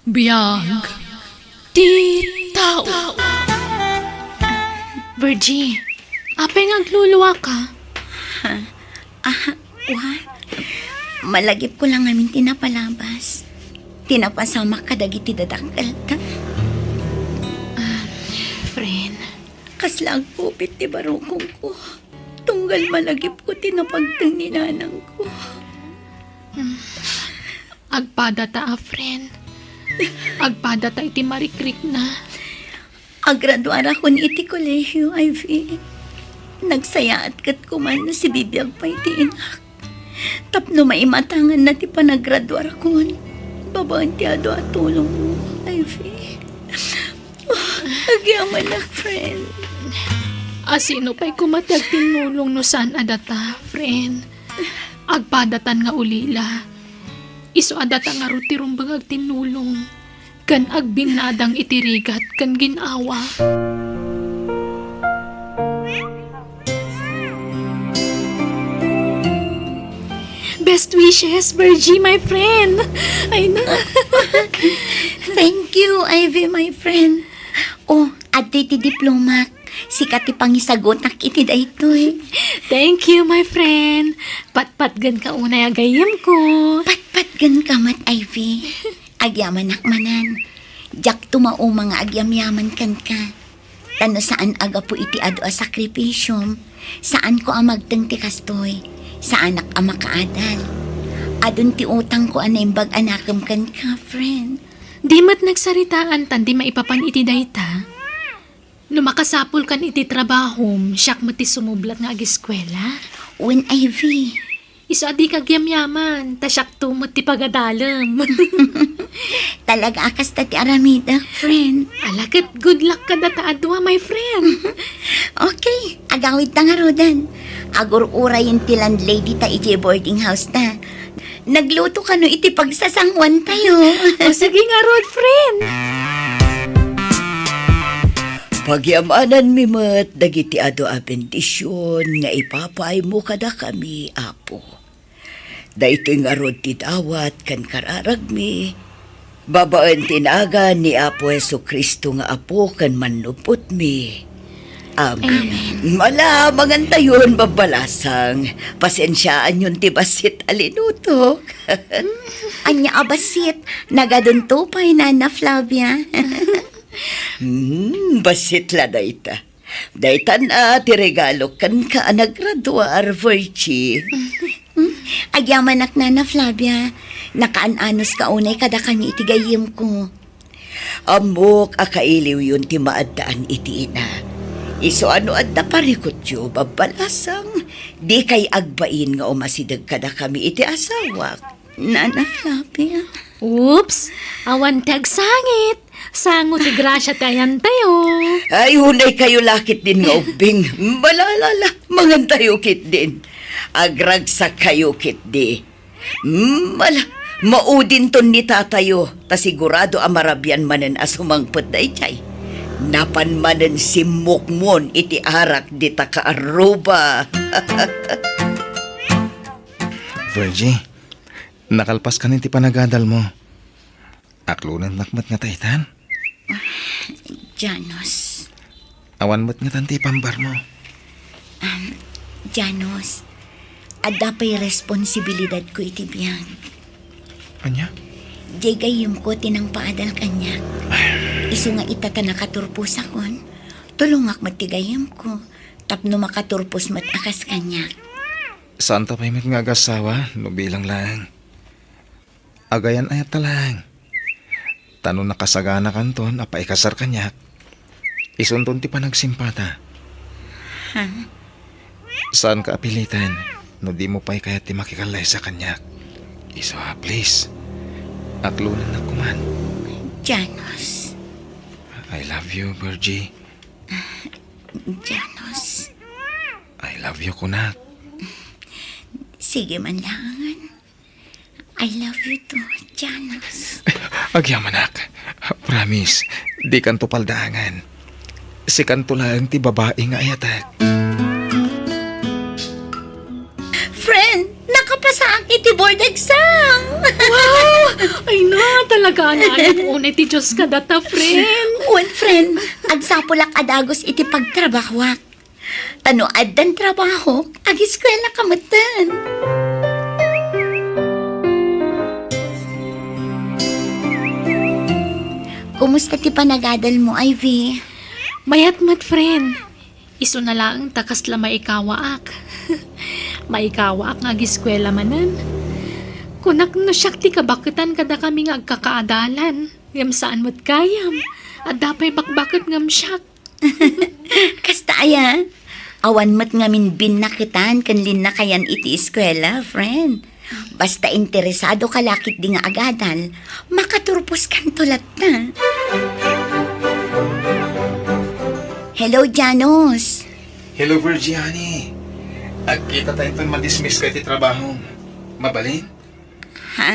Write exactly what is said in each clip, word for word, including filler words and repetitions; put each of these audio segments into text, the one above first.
Biag ti tao. Virgie, apay nga agluluaka? Ha? Ah, wa. Malagipko la ngamin ti napalabas. Ti napasamak kadagiti dadakkelta. Ah, friend. Kasla agkupit ti barukongko. Tunggal malagipko ti napagteng ni nanangko. Agpadata a friend. Agpadata iti marikrikna. Agraduarakon iti kolehiyo, Ivy. Nagsayaat ket kuman no sibibiag pay ti inak. Tapno maimatanganna ti panagraduarakon babaen ti adu a tulongmo, Ivy. Oh, agyamanak, friend. A sino pay koma ti agtinnulong no saan a data, friend? Agpadatan nga ulila. Isu a data ngarud ti rumbeng agtinnulong ken agbinnadang iti rigat ken gin-awa. Best wishes, Virgie, my friend. Ay na. Thank you, Ivy, my friend. Oh, adtoy ti diplomak. Sika ti pangisagutak iti daytoy. Thank you, my friend. Patpatgenka unay a gayyemko. Patpatgenka met, Ivy. Agyamanak manen. Diak tumauma nga agyamyaman kenka. Ta no saan a gapu iti adu a sakripisiom, saanko a magteng ti kastoy. Saanak a makaadal. Adun ti utangko a naimbag a nakem kenka, friend. Di met nagsaritaan tan di maipapan iti dayta. No makasapulkan iti trabahom, siak met ti sumublat nga agiskuela. Wen, Ivy. Isu a dika agyamyaman, ta siakto met ti pagadalem. Talaga a kasta ti aramidek, friend. Ala ket good luck kadata a dua, my friend. Okay, agawidta ngaruden. Agur-urayen ti landlady ta idiay boarding house ta. Nagluto kano iti pagsasanguantayo. O sige ngarud, friend. Pagyamananmi met dagiti adu a bendision nga ipapaaymo kadakami, Apo. Daytoy ngarud ti dawat ken kararagmi, babaen ti nagan ni Apo Jesu-Cristo nga Apo ken Mannupotmi. Amen. Amen. Ala, mangantayon, babbalasang. Pasensiaanyon ti bassit a linutok. Ania a bassit? Nagadunto pay, Nana Flavia. Hmm, bassit la dayta. Daytan a ti regalo kenka a nagraduar, Virgie. Hmm? Agyamanak, Nana Flavia. Nakaan-anoska unay kadakami iti gayyemko. Ammok a kailiwyon ti maaddaan iti ina. Isu a no adda parikutyo, babbalasang, dikay agbain nga umasideg kadakami iti asawak. Nana Flavia. Oops! Awan ti agsangit! Sango ti grasia ti ayantayo. Ay, unay kayo lakit din nga ubbing. Balalala, mangantayo kit din. Agragsak kayo kit di. Mm, ala, maudinton ni tatayo, ta sigurado a marabian manen a sumangpet daydiay. Napan manen simmukmon iti arak dita kaarruba. Virgie, nakalpas kan iti panagadalmo. Aklonennak met ngata itan? Janos. Awan met ngatan ti pambarmo? Um, Janos, adda pay responsibilidadko iti biag. Ania? Diay gayyemko ti nangpaadal kaniak. Isu nga ita ta nakaturposakon, tulongak met ti gayyemko tapno makaturpos met a kas kaniak. Saanta pay met nga agasawa no bilang laeng. Agayan-ayatta laeng. Ta no nakasaganakanton a paikasar kaniak, isunton ti panagsimpata. Ha? Saanka a piliten no dimo pay kayat ti makikallaysa kaniak. Isu a, please. Aklonennak koman. Janos. I love you, Virgie. Janos. I love you, kunak. Sige man laengen. I love you too, Janos. Agyamanak. Promise, dikanto paldaangan. Sikanto laeng ti babai nga ayatek. Friend, nakapasaak iti board exam. Wow! Ay na, talaga, naayat unay ti Dios kadata, friend. Wen, friend, agsapulak a dagus iti pagtrabahoak. Ta no addan trabahok, agiskuelaka metten. Kumusta ti panagadal mo, Ivy? Mayat met, friend. Isuna laeng ta kasla maikawaak. Maikawaak nga agiskuela manen. Kunak no siak ti kabaketan kadakami nga agkakaadalan, ngem saan met gayam. Adda pay bakbaket ngem siak. Kasta aya? Awan met ngamin binnaketan ken linnakayan iti eskuela, friend. Basta interesado ka la ketdi nga agadal, makaturposkanto latta. Hello, Janos. Hello, Virgie, honey. Agkitatayo inton madismiss ka iti trabaho. Mabalin? Ha?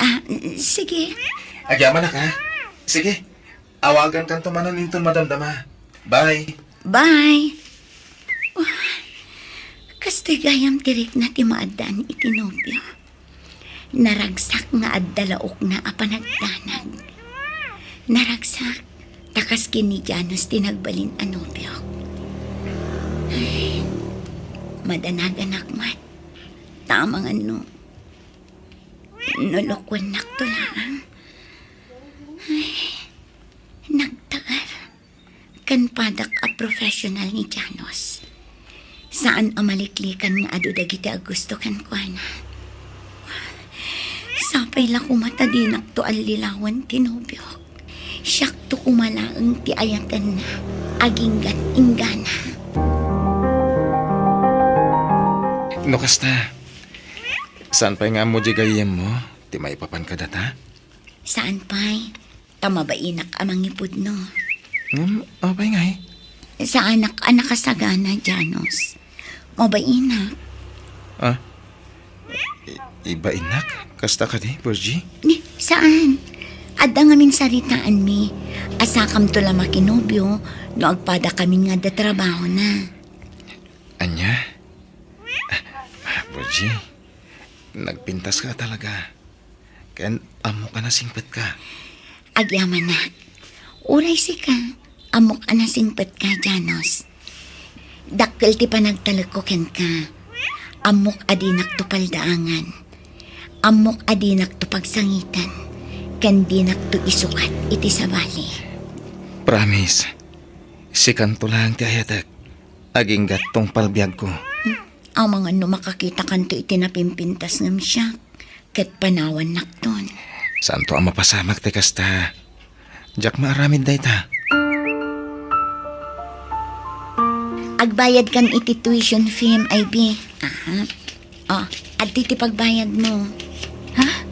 Ah, sige. Agyamanak, ha? Sige. Awagankanto manen inton madamdama. Bye. Bye. Uy, kastoy gayam ti rikna ti maaddaan iti nobio. Naragsak nga adda laokna a panagdanag. Naragsak, ta kas ken ni Janos ti nagbalin a nobiok. Ay, madanaganak met. Amangan no, no lokuennakto laeng. Ay, nagtaer. Ken padak a professional ni Janos. Saan a maliklikan nga adu dagiti agusto kenkuana. Sapay la koma ta dinakto allilawan ti nobiok. Siakto koma laeng ti ayatenna, aginggat inggana. No kasta, saan pay nga ammo di gayyemmo ti maipapan kadata? Saan pay? Ta mabainak a mangipudno. Ngem, apay ngay? Saanak a nakasagana, Janos. Mabainak. Ah? I-, ibainak? Kasta kadi, Virgie? Ni, saan? Adda ngamin saritaanmi. Asakamto la makinobio no agpadakamin nga adda trabahona. Ania? Ah, Virgie, nagpintaska talaga. Ken ammok a nasingpetka. Agyamanak. Uray sika, ammok a nasingpetka, Janos. Dakkel ti panagtalekko kenka. Ammok a dinakto paldaangan. Ammok a dinakto pagsangiten. Ken dinakto isukat iti sabali. Promise, sikanto laeng ti ayatek. Aginggat tungpal biagko. Amangan no makakitakanto iti napimpintas ngem siak, ket panawannakton. Saanto a mapasamak ti kasta. Diak maaramid dayta. Agbayadkan iti tuition fee, Ivy. Aha. Oh, adtoy ti pagbayadmo. Ha?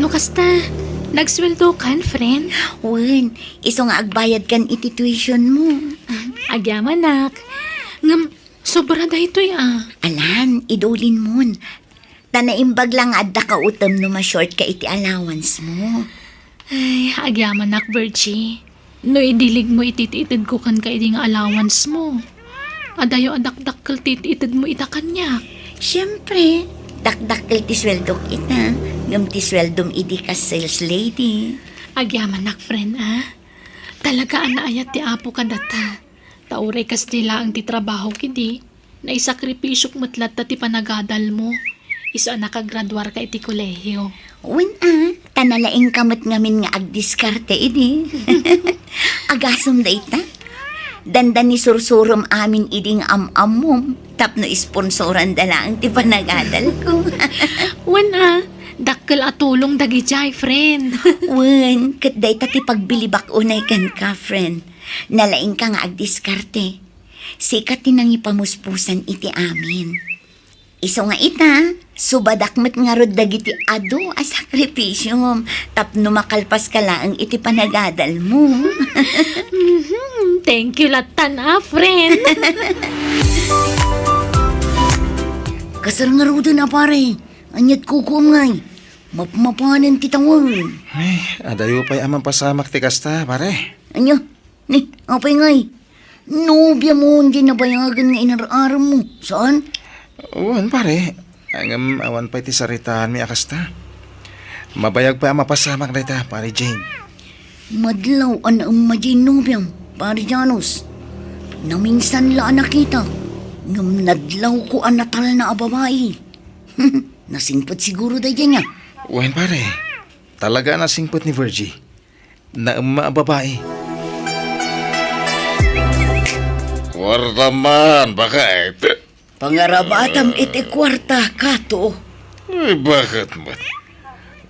No kasta, nagsueldokan, friend? Wen, isu nga agbayadkan iti tuitionmo. Ah, agyamanak. Ngem, sobra daytoy, ah. Alan, idulinmon. Ta naimbag la nga adda kautem no ma-short ka iti allowance mo. Ay, agyamanak, Virgie. No idiligmo iti itedko kenka idi nga allowance mo, adayo a dakdakkel ti itedmo ita kaniak. Siempre, dakdakkel ti sueldok ita, ngem ti sueldom idi kas sales lady. Agyamanak, friend, ah. Talaga a naayat ti Apo kadata. Ta uray kasdi laeng ti trabaho kidi, naisakripisyok met latta ti panagadalmo, isu a nakagraduarka iti kolehio. Wen a, ta nalaingka met ngamin nga agdiskarte idi. Agasem dayta. Dandani sursurom amin idi nga am-ammom, tapno isponsoranda laeng ti panagadalko. Wen a, dakkel a tulong dagidiay, friend. Wen, ket dayta ti pagbilibak unay kenka, friend. Nalaingka nga agdiskarte. Sika ti nangipamuspusan iti amin. Isu nga ita, subadak met ngarud dagiti adu a sakripisiom tapno makalpaska laeng iti panagadalmo. Mhm. Thank you lattan a, friend. Kasar ngaruden a, pare. Aniat kukuam ngay. Mapmapanen ti tawen. Ay, adayo pay a mapasamak ti kasta, pare. Ania? Ni, apay ngay? Nobiam diay nabayagen nga inar-arem mo, saan? Wen, pare. Ngem awan pay ti saritaanmi a kasta. Mabayag pay a mapasamak dayta, Pare Jane. Madlaw a naemma diay nobiam, Pare Janus. Naminsan la a nakita, ngem nadlawko a natalna a babai. Nasingpet siguro daydiay nga. Wen, pare. Talaga a nasingpet ni Virgie. Naemma a babai. Kuarta man, baket. Pangaramatam iti kuarta, Kato. Ay, baket met?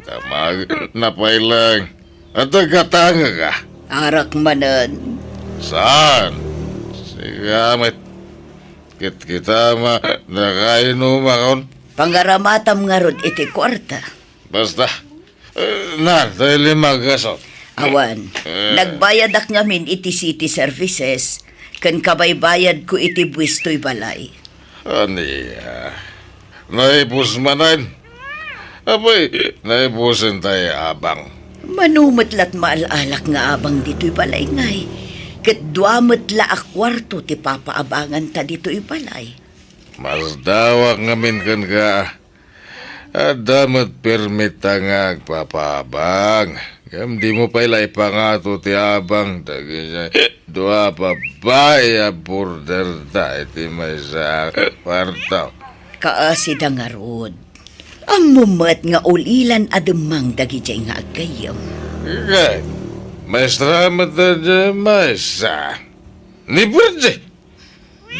Damag, napay lang. At nagkatanga ka? Arak manen. Saan? Sika met. Kitkita ma, nakainumakon? Pangaramatam ngarud iti kuarta. Basta, eh, na, tay lima gasot. Awan, eh, nagbayadak ngamin iti city services, ken kabaybayadko iti buwis toy balay. Ania? Naipus manen? Apay, naipusen tay abang. Mano met lat maal-alak nga abang ditoy balay ngay, ket dua met la a kuarto ti papaabanganta ditoy balay. Masdawak ngamin kenka. Adda met permitta nga agpapaabang. Ngem dimo pay la ipangato ti abang dagiti dua a babbai a borderta iti maysa a kuarto. Kaasida ngarud. Ammom met nga ulilan a demmang dagidiay nga aggayyem. Ket, maestra met daydiay maysa. Ni Virgie!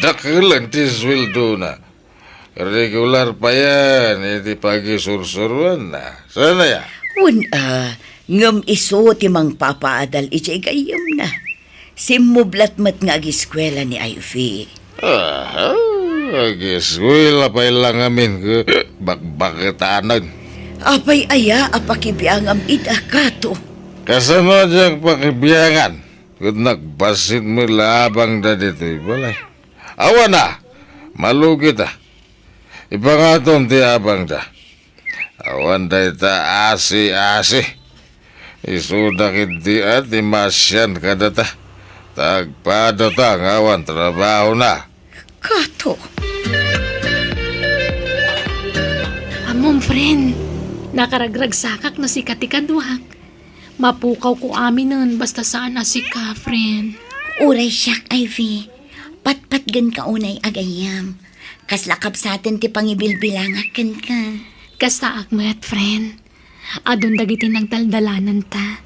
Dakelen ti sueldona. Regular payen iti pagisursuroanna. Saan aya? Wen a, ngem isu ti mangpapaadal idiay gayyemna. Simmublat met nga agiskuela ni Ivy. Aha, agiskuela pay la ngamin ket bakbaketanen. Apay aya a pakibiangam ida, Kato? Kasano diak pakibiangan? Ket nagbassit met la abangda ditoy balay. Awan a, malugita. Ipangatom ti abangda. Awan dayta asi-asi. Isuda ketdi a ti maasian kadata. Ta agpadata nga awan trabahona. Kato. Ammom, friend, nakaragragsakak no sika ti kaduak. Mapukawko aminen basta saan a sika, friend. Uray siak, Ivy. Patpatgenka unay a gayyem. Kasla kabsaten ti pangibilbilangak kenka. Kastaak met, friend. Adun dagiti nagdaldalananta.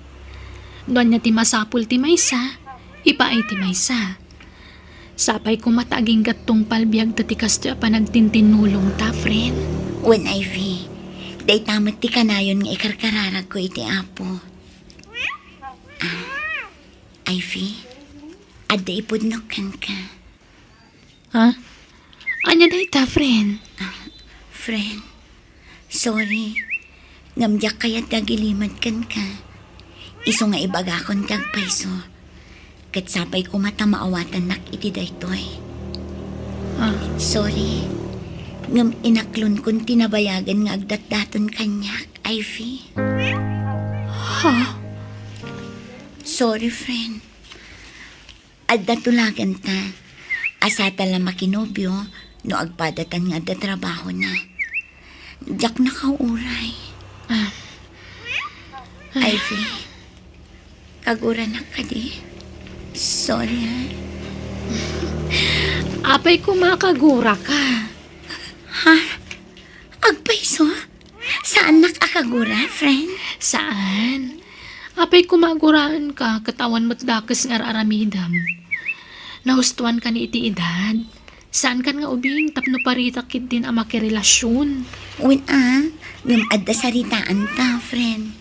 No ania ti masapul ti maysa, ipaay ti maysa. Sapay koma ta agingga't tungpal biagta ti kastoy a panagtintinnulongta, friend. Wen, Ivy, dayta met ti kanayon nga ikarkararagko iti Apo. Ah, Ivy, adda ipudnok kenka. Ha? Ania dayta, friend? Ah, friend, sorry. Ngem diak kayat nga agilimed kenka. Isu nga ibagakon ti agpayso. Ket sapay koma ta maawatannak iti daytoy. Ah. Sorry. Ngem inaklonkon ti nabayagen nga agdatdaton kaniak, Ivy. Ha? Sorry, friend. Adda tulaganta. Asata la makinobio no agpadatan nga adda trabahona. Diak nakauray. Ah. Ivy, kaguranak kadi? Sorry, ha? Apay koma kaguraka? Ha? Agpayso? Saannak a kagura, friend? Saan. Apay koma guraenka ket awan met dakes nga ar-aramidem. Nahustoankan iti edad. Saankan nga ubing tapno paritak ketdin a makirelasion. Wen a, ngem adda saritaanta, friend.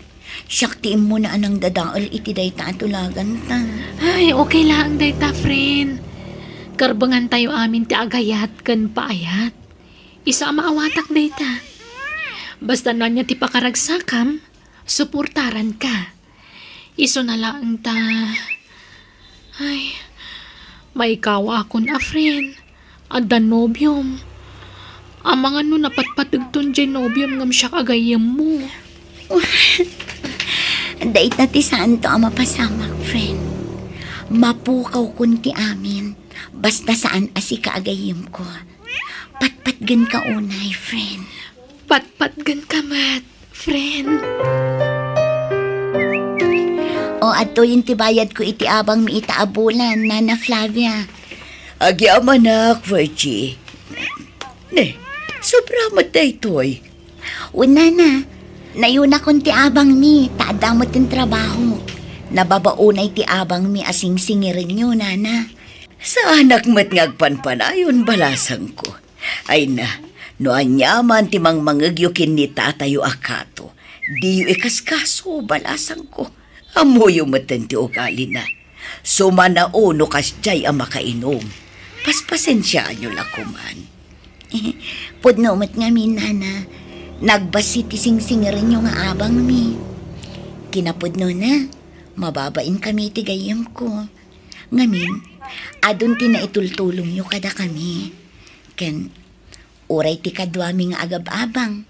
Siak ti immuna a nangdadael iti dayta a tulaganta. Ay, okay laeng dayta, friend. Karbengantayo amin ti agayat ken paayat. Isu a maawatak dayta. Basta no ania ti pakaragsakam, suportaranka. Isuna laeng ta, ay, maikawaakon a friend. Adda nobiom. Amangan no napatpategton diay nobiom ngem siak a gayyemmo. Dayta ti saanto a mapasamak, friend. Mapukawkon ti amin, basta saan a sika a gayyemko. Patpatgenka unay, friend. Patpatgenka met, friend. O, adtoyen ti bayadko iti abangmi ita a bulan, Nana Flavia. Agyamanak, Virgie. Ne, sobra met daytoy. Wen, Nana, nayunakon ti abangmi, ta adda met ti trabaho. Nababaonay ti abangmi a singsingirenyo, Nana. Saanak met nga agpanpanayon, balasangko. Ay na, no aniaman ti mangmangegyo ken ni tatayo a kato, diyo ikaskaso, balasangko. Ammoyo metten ti ugalina. Sumanao no kasdiay a makainom. Paspasensiaanyo la koman. Pudno met ngamin, Nana. Nagbassit ti singsingirenyo nga abangmi. Kinapudnona, mababainkami iti gayyemko. Ngamin, adun ti naitultulongyo kadakami. Ken uray ti kaduami nga agab-abang,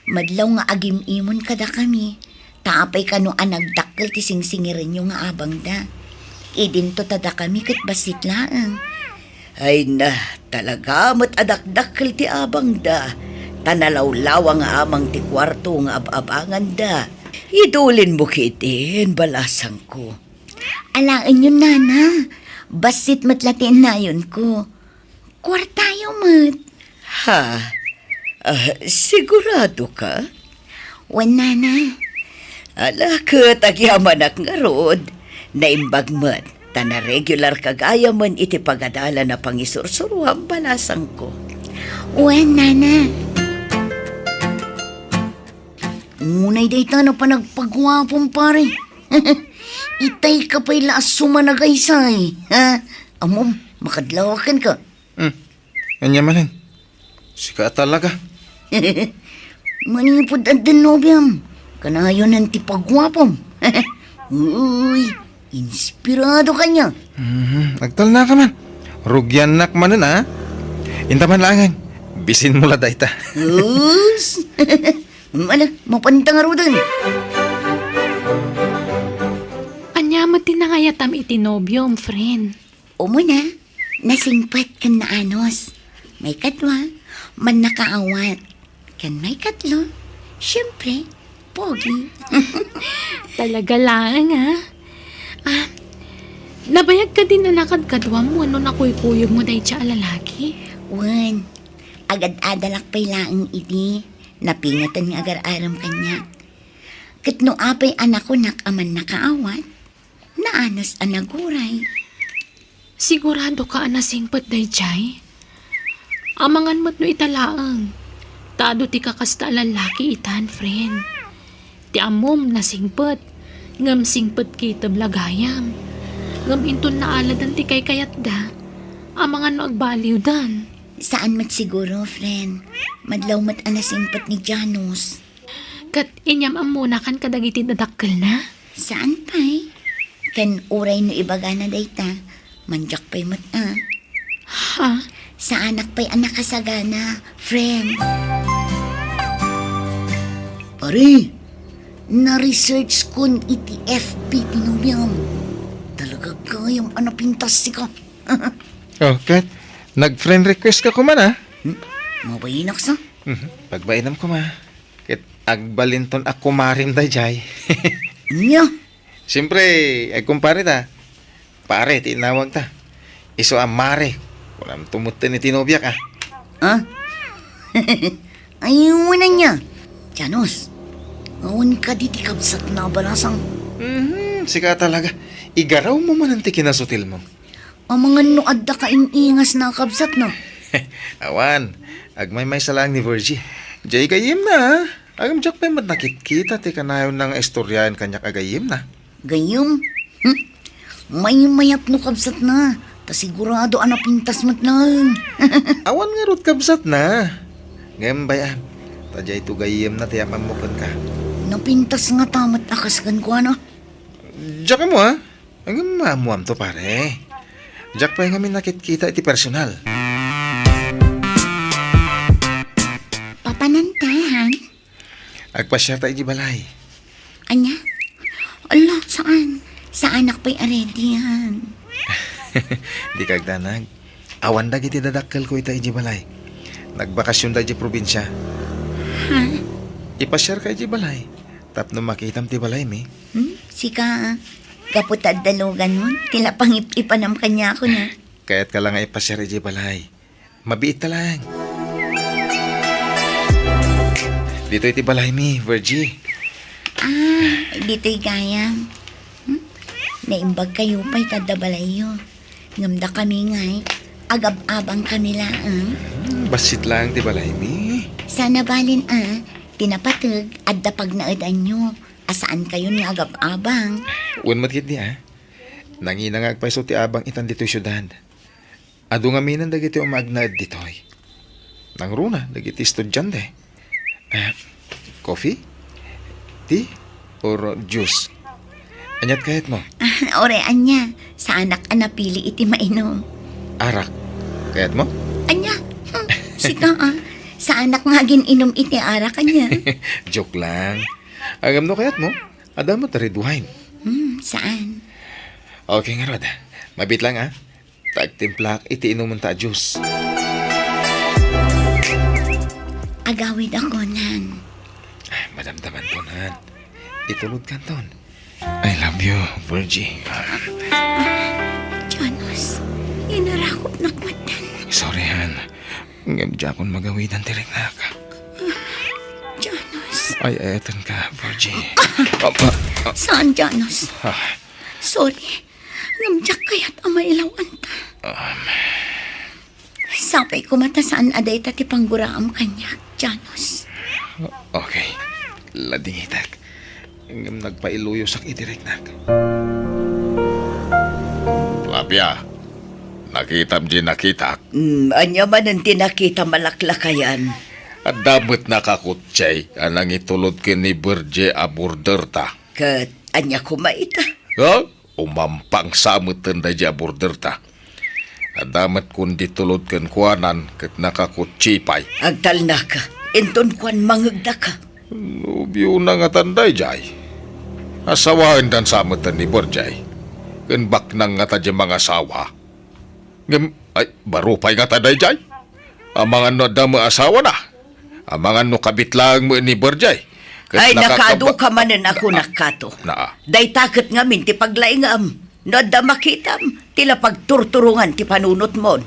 madlaw nga agim-imon kadakami, ta apay kano a nagdakkel ti singsingirenyo nga abangda. Idinto ta dakami ket bassit laeng. Ay na, talaga met a dakdakkel ti abangda, ta nalawlawa nga amang ti kuarto nga ab-abanganda. Idulinmo ketdin, balasangko. Alaenyo, Nana. Bassit met la ti innayonko. Kuartayo met. Ha? Ah, sigurado ka? Wen, Nana. Ala, ket agyamanak ngarud. Naimbag met, ta naregular ka gayamen iti pagadalan a pangisursuruam, balasangko. Wen, Nana. Unay dayta no panagpaguapom, pare. Itay ka pay la a sumanagaysay, ha? Ammom, makadlawak kenka. Hmm. Ania manen? Sika talaga. Manipud addan nobiam, kanayonan ti paguapom. Uy, inspirado ka niya. Mhm, agtalna ka man. Rugiannak manen, a. Inta man laengen. Bisin mo la dayta. Us! Ala, mapanta ngaruden. Ania met ti nangayatam iti nobiom, friend? Umuna, nasingpet ken naanos. Maikadua, mannakaawat. Ken maikatlo, siempre, pogi. Talaga laeng, ha? Ah, nabayag kadin a nakadkaduam wenno nakuykuyogmo dayta a lalaki? Wen, agad-adalak pay laeng idi, napingeten nga agar-arem kaniak. Ket no apay a nakunak a mannakaawat, naanos a naguray. Sigurado ka a nasingpet daydiay? Amangan met no ita laeng, ta adu ti kakasta a lallaki itan, friend. Ti ammom, nasingpet, ngem singpet kiteb la gayam. Ngem inton naaladan ti kaykayatda, amangan no agbaliwdan. Saan met siguro, friend. Madlaw met a nasingpet ni Janus. Ket inyam-ammonakan kadagiti dadakkelna? Saan pay? Ken uray no ibagana dayta, mandiak pay met a. Ha? Saanak pay a nakasagana, friend. Pare, na-research kon iti F B ti nobiam. Talaga gayam a napintas sika. Oh, ket nag-friend request ka koma, a? Hmm? Mabainak sa? Mhm. Pagbainam koma. Ket agbalinton a kumarim daydiay. Nya? Siyempre, agkumpare ta. Pare ti inawag ta. Isu a mare. Kunam tumutten iti nobiak, a. Ah? Ayunan niya. Janus, awan kadi ti kabsatna a balasang. Mhm, sika talaga. Igaraw mo manen ti kinasutilmo. Amangan no adda ka in-ingas na kabsatna. Awan, agmaymaysa laeng ni Virgie. Jay gayyemna, a. Agam diak pay met nakitkita ti kanayonna nga istoriaen kaniak a gayyemna. Gayyem? Hmm? Maymayat no kabsatna, ta sigurado a napintas met laeng. Awan ngarud kabsatna. Ngem bay-am, ta jay to gayyemna ti amanmo kenka. Napintas ngata met a kas kenkuana. Diak ammo, a. Ngem ammoamto, pare. Diak pay ngamin nakitkita iti personal. Papananta, han? Agpasiarta iti balay. Ania? Ala, saan? Saanak pay a ready, han? Dika agdanag. Awan dagiti dadakkelko ita iti balay. Nagbakasionda iti probinsia. Ha? Ipasiarka idiay balay. Tapno makitam ti balaymi. Hmm? Sika, ah. Gapu ta adda luganmo, ti la pangip-ipanam kaniako na. Kayatka la nga ipasiar idiay balay. Mabiitta laeng. Ditoy ti balaymi, Virgie. Ah, ditoy gayam. Hmm? Naimbagkayo pay ta adda balayyo. Ngem dakami ngay, agab-abangkami laeng. Hmm, bassit laeng ti balaymi. Saan a balin a, ti napateg, adda pagnaedanyo, a saankayon nga agab-abang. Wen met ketdi a. Nangina nga agpayso ti abang itan ditoy siudad. Adu ngaminen dagiti umagnaed ditoy. Nangruna dagiti estudiante. Ah, coffee? Tea? Or juice? Aniat kayatmo? Ah, uray ania, saanak a napili iti mainum. Arak. Kayatmo? Ania? Hmm, sika, ah. Saanak nga agin-inum iti arak, ania? Joke lang. Ngem no kayatmo, adda met red wine. Hmm, saan? Okay ngarud. Mabiit lang, ah. Ta agtimplak iti inumenta a juice. Agawid a kunan. Ah, madamdamanton, han. Itulodkanton. I love you, Virgie. Janos, inarakopnak met. Sorry, han. Ngem diakon magawidan ti riknak. Janos. Ay-ayatenka, Virgie. Ah! Apa? Ah. Saan, Janos? Ah. Sorry. Ngem diak kayat a mailawanta. Um. Sapay koma ta saan a dayta ti pangguraam kaniak, Janos. Okay. Ladingitek. Ngem nagpailuyosak iti riknak. Flavia, nakitam di nakitak? Mm, ania manen ti nakitam a laklakayan? Adda met nakakutse a nangitulod ken ni Virgie a borderta. Ket ania koma ita? Ha? Umampang sa metten daydiay a borderta. Adda met kundi tulod kenkuanan ket nakakutse pay. Agtalnaka, inton kuan mangegdaka. Nobiona ngatan daydiay. Asawaendan sa metten ni Virgie. Ken baknang ngata diay mangasawa. Ngem, ay, baro pay ngata daydiay? Amangan no adda met asawana? Amangan no kabit laeng met ni Virgie? Ket ay, nakakaba-, nakaadu ka manen a kunak, Kato. Naa. Dayta ket ngamin ti paglaingam. No adda makitam, ti la pagturturongan ti panunotmon.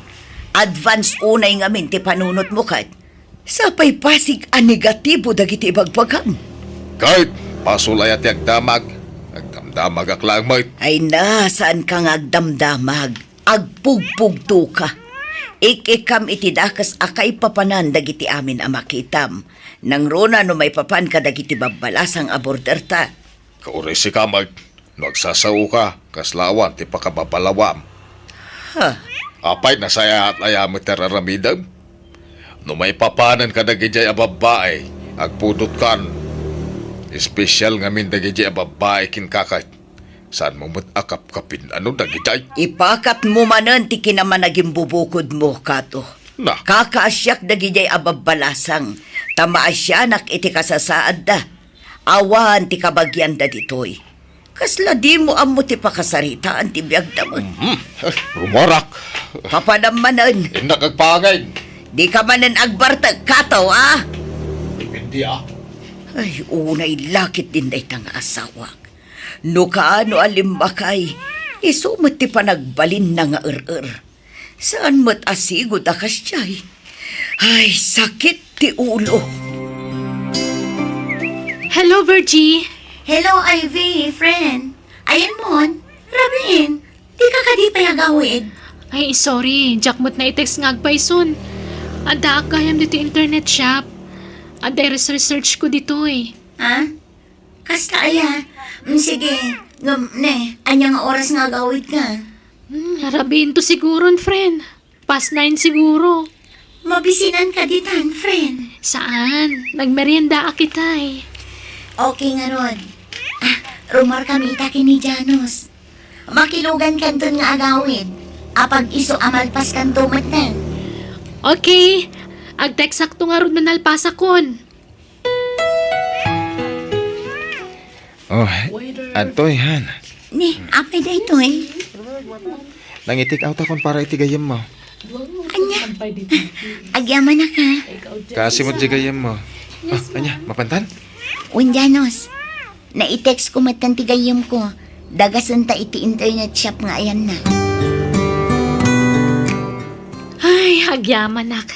Advance unay ngamin ti panunotmo ket. Sapay pasig a negatibo dagiti ibagbagam. Ket basol aya ti agdamag? Agdamdamagak laeng met. Ay na, saanka nga agdamdamag. Agpugpugtoka. Ik-ikkam iti dakes a kaipapanan dagiti amin a makitam. Nangruna no maipapan kadagiti babbalasang a borderta. Kauray sika met, no agsasaoka, kasla awan ti pakababalawam. Ha? Apay, nasayaat aya met ti ar-aramidem? No maipapanen kadagidiay a babbai, agpudotkan. Espesyal ngamin dagidiay a babbai kenka ket. Saanmo met a kapkapin-ano dagidiay? Ipakatmo manen ti kinamanagimbubukodmo, Kato. Na. Kakaasiak dagidiay a babbalasang, ta maasianak iti kasasaadda. Awan ti kabagianda ditoy. Kasla dimo ammo ti pakasaritaan ti biagda met. Mhm. Eh, rumarak. Papanam manen. Innak agpangin. Dika manen agbartek, Kato, a? Depende, a. Ay, unay lakit din dayta nga asawak. No kaano a limmakay, isu met ti panagbalinna nga er-er. Saan met a sigud a kasdiay. Ay, sakit ti ulo. Hello, Virgie. Hello, Ivy, friend. Ayanmon, Rabin, dika kadi pay agawid? Ay, sorry. Diak met naitext nga agpayson. Addaak gayam ditoy internet shop. Adda ires-research ko ditoy. Ha? Kasta aya? Mm, sige. Ngem, ne, ania nga oras nga agawidka? Hmm, rabiin to siguron, friend. Past nine siguro. Mabisinanka ditan, friend. Saan? Nagmeriendaak itay. Okay ngarud. Ah, rumarkami ita ken ni Janos. Makilugankanton nga agawid. Apag isu a malpaskanto metten. Okay. Agtextakto ngarud no nalpasakon. Oh, adtoy, han. Ni, apay daytoy? Nangi-take out akon para iti gayyemmo. Ania? Agyamanaka. Kaasi met diay gayyemmo. Yes, ah, anya, ma'am. Mapantan? Wen, Janos. Nai-text ko met kan ti gayyemko. Dagasenta iti internet shop nga ayanna. Ay, agyamanak.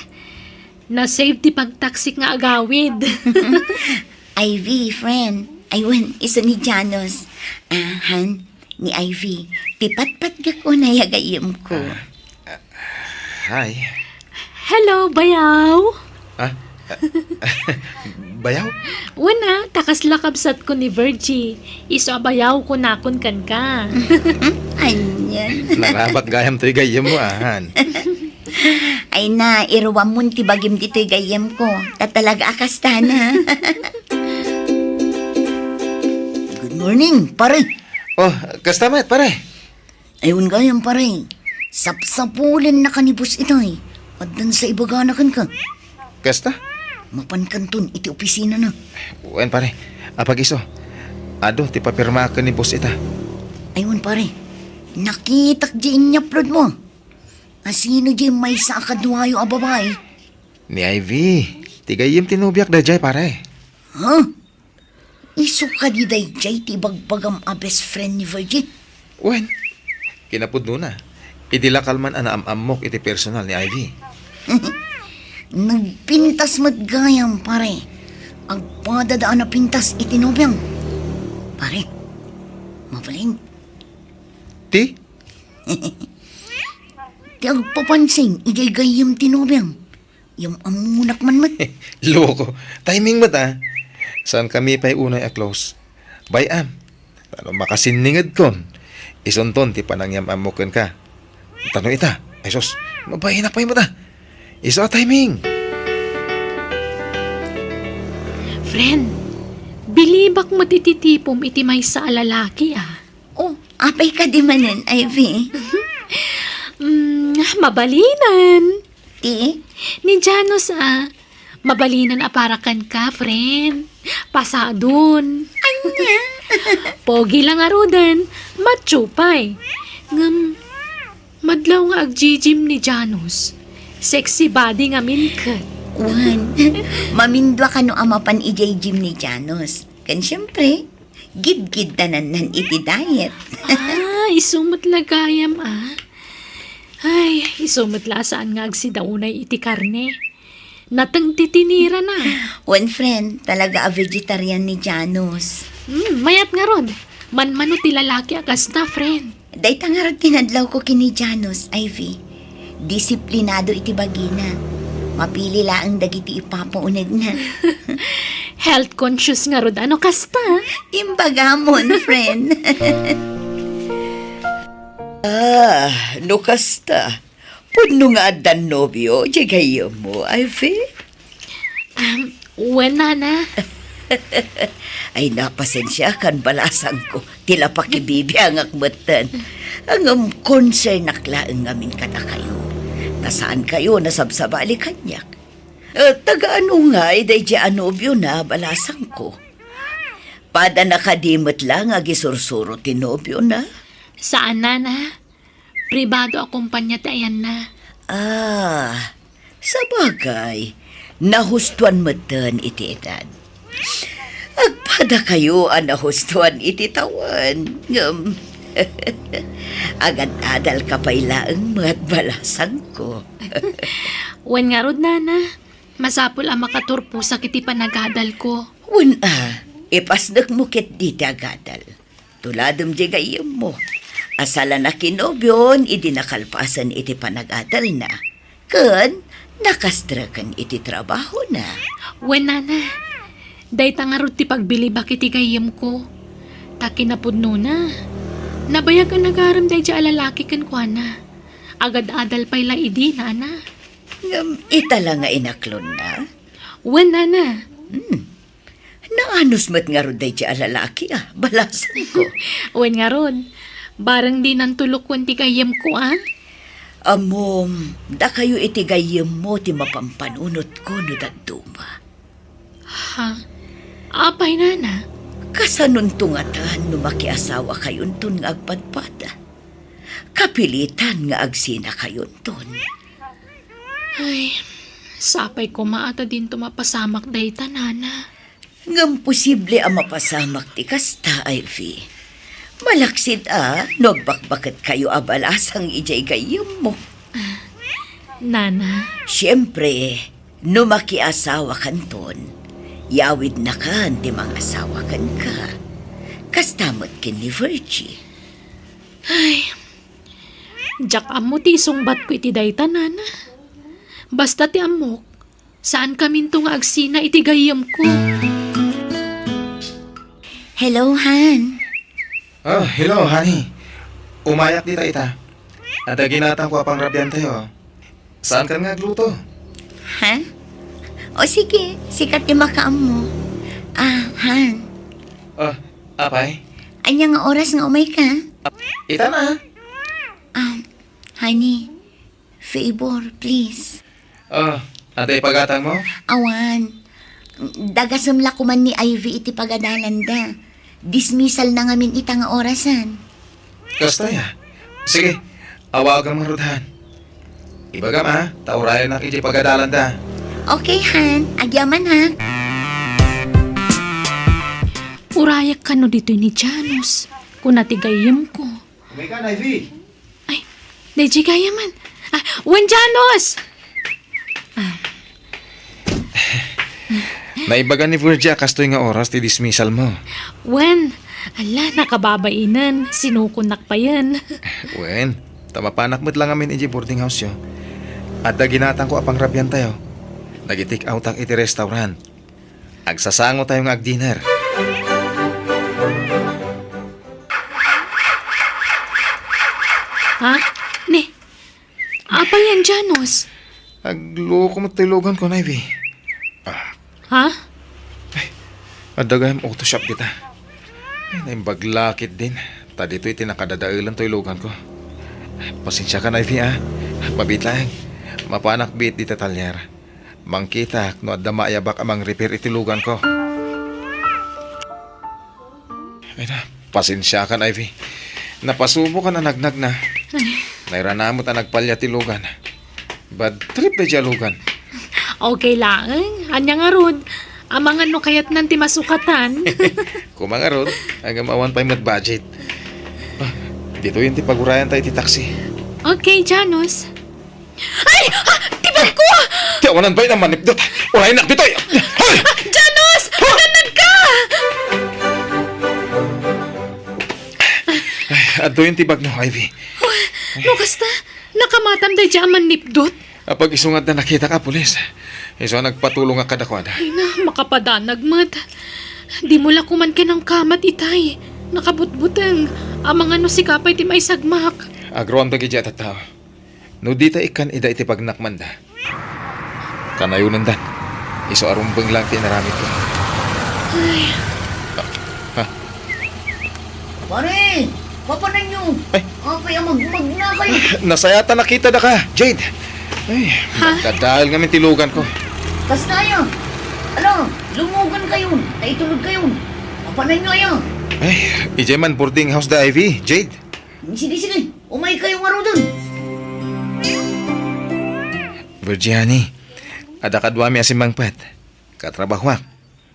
Na-save ti pagtaksik nga agawid. Ivy, friend. Ay, wen, isu ni Janos. Ah, han, ni Ivy. Ti patpatgak unay a gayyemko. Ah, ah, hi. Hello, bayaw. Ah? Bayaw? Wen a, ta kasla kabsatko ni Virgie. Isu a bayaw kunakon kenka. Anian. Narabak gayam toy gayyemmo, ahan. Ay na, iruammon ti bagim ditoy gayyemko. Ta talaga a kastana. Good morning, pare. Oh, kasta met, pare. Ay, wen gayam, pare. Sapsapulennaka ni boss itay. Addan sa ibagana kenka. Kasta? Mapankanton iti opisinana. Wen, pare. Apag-isu. Adu ti papirmaak ken ni boss ita. Ay, wen, pare. Nakitak di in-upload mo. Asino di maysa a kaduayo a babai? Ni Ivy. Ti gayyem ti nobiak daydiay, pare. Ha? Isu kadi daydiay ti ibagbagam a best friend ni Virgie? Wen, kinapudnona, idi lakal man a naam-ammok iti personal ni Ivy. Nagpintas met gayam, pare. Agpadada a napintas iti nobiam. Pare, mabalin. Ti? Ti agpapansin, idiay gayyem ti nobiam. Yam-ammonak man met. Loko. Timing met, a. Saankami pay unay a close. Bay-am. Ta no makasinningedkon, isunton ti panangyam-ammok kenka. Ta no ita, ay sus, mabainak pay met, a. Isu a timing. Friend, bilibak met iti tipom iti maysa a lalaki, a. Oh, apay kadi manen, Ivy? Mm, mabalinan. Ti? Ni Janos, a. Mabalinan a para kenka, friend. Pasadon. Ania? Pogi la ngaruden, macho pay. Ngem, madlaw nga agjijim ni Janos. Sexy body ngamin ket. Wen, mamindua kano a mapan idiay gym ni Janos. Ken siempre, gidgid ta nannan iti diet. Ah, isu met la gayam, a. Ay, isu met la a saan nga agsida unay iti karne. Nateng ti tinirana. Wen, friend, talaga a vegetarian ni Janos. Hmm, mayat ngarud. Manmano ti lalaki a kasta, friend. Dayta ngarud ti nadlawko ken ni Janos, Ivy. Disiplinado iti bagina. Mapili laeng dagiti ipapaunegna. Health conscious ngarud a no kasta. Imbagamon, friend. Ah, no kasta, pudno nga addan nobio, diay gayyemmo, Ivy? Um, wen, nana. Ay, napasensiakan, balasangko. Ti la pakibibiangak metten. Ngem konsernak laeng ngamin kadakayo. Ta saankayo nasabsabali kaniak. Eh, taga-ano ngay daydiay a nobiona, balasangko? Padana kadi met la nga agisursuro ti nobiona? Saan, nana. Pribado a kompania ti ayanna. Ah, sabagay, nahustoan metten iti edad. Agpadakayo a nahustoan iti tawen, ngem agad-adalka pay laeng met, balasangko. Wen ngarud, nana, masapul a makaturposak iti panagadalko. Wen a, ipasdekmo ketdi ti agadal. Tuladem diay gayyemmo a sala nakinobion idi nakalpasen iti panagadalna, ken nakastreken iti trabahona. Wen, nana, dayta ngarud ti pagbilibak iti gayyemko. Ta kinapudnona, nabayag a nagarem daydiay a lalaki kenkuana. Agad-adal pay la idi, nana. Ngem ita la nga inaklonna? Wen, nana. Hmm. Naanus met ngarud daydiay a lalaki, a, balasangko. Wen ngarud, bareng dinanto lukon ti gayyemko, a. Ammom, dakayo iti gayyemmo ti mapampanunotko no dadduma. Ha? Apay, nana? Kasanonto ngatan no makiasawakayonton nga agpadpada? Kapilitan nga agsinakayonton. Ay, Sapay koma a ta dinto mapasamak dayta, Nana. Ngem posible a mapasamak ti kasta, Ivy. Malaksid a no agbakbaketkayo a balasang idiay gayyemmo. Nana. Siempre, no makiasawakanton, yawidnakan ti mangasawa kenka. Kasta met ken ni Virgie. Ay, diak ammo ti isungbatko iti dayta, Nana. Basta ti ammok, saankaminto nga agsina iti gayyemko. Hello, Han. Ah, hello, honey. Umayak dita ita. Adda ginatangko a pangrabiantayo. Saankan nga agluto? Ha? O sige, sika ti makaammo. Ah, Han. Ah, apay? Ania nga oras nga umayka? Ita na. Ah, honey, favor, please. Ah, adda ipagatangmo? Awan. Dagasem la koman ni Ivy iti pagadalanda. Dismissal na ngamin ita nga orasan. Kasta ya. Sige, awagam ngarud, Han. Ibagam, a, ta urayennak iti pagadalanda. Okay, Han. Agyaman, ha? Urayak kano ditoy ni Janus, kuna ti gayyemko. Umaykan, Ivy. Ay, daydiay gayam man. Ah, wen, Janus! Ah. Naibaga ni Virgie a kastoy nga oras ti dismissal mo. Wen, ala, nakababainen. Sinukonak payen. Wen, ta mapanak met la ngamin idiay boarding house-yo. Adda ginatangko a pangrabiantayo. Nagi-take out-ak iti restaurant. Agsasangotayo nga agdinner. Ha? Ni, apay yan, Janus? Agloko met toy luganko, Ivy. Ah. Ha? Ay, adda gayam auto shop dita. Ay, naimbag la ketdin. Ta ditoy ti nakadadaelan toy luganko. Pasensiakan, Ivy, a. Mabiit laeng. Mapanak biit dita talyer. Mangkitak no adda maayabak a mangrepair iti luganko. Ay na, pasensiakan, Ivy. Napasubokan a nagnagna. Ay. Nairana met a nagpalya ti lugan. Bad trip daydiay a lugan. Okay laeng. Ania ngarud? Amangan no kayatnan ti masukatan. Kuma ngarud, ngem awan pay met budget. Ah, ditoyen ti pagurayanta iti taxi. Okay, Janus. Ay! Ah, ti bagko! Ti awanan pay na manipdot. Uraynak ditoy! Hoy! Ah, Janus! Nagannad ka! Ay, adtoyen ti bagno, Ivy. Oh, no kasta, nakamatam daydiay a mannipdot? Apag isu nga adda nakitak a pulis. Isu a nagpatulongak kadakuada. Ay na, makapadanag met. Dimo la koman kinangkamat itay. Nakabutbuteng. Amangan no sika pay ti maisagmak. Agroam dagiti a tattao. No dita ikkan ida iti pagnakmanda, kanayonendan. Isu a rumbeng laeng ti inaramidko. Ay. Ah, ha? Pare! Papananyo! Ay. Apay a magmagna kayo? Nasayat a nakitada ka, Jade. Ay, ha? Nagdadael ngamin ti luganko. Kasta aya? Ala, lumugan kayon. Ta itulod kayon. Papananyo aya? Ay, idiay man boarding house da, Ivy, Jade. Sige, sige. Umay kayo ngaruden. Virgie, honey, adda kaduami a simmangpet. Katrabahoak,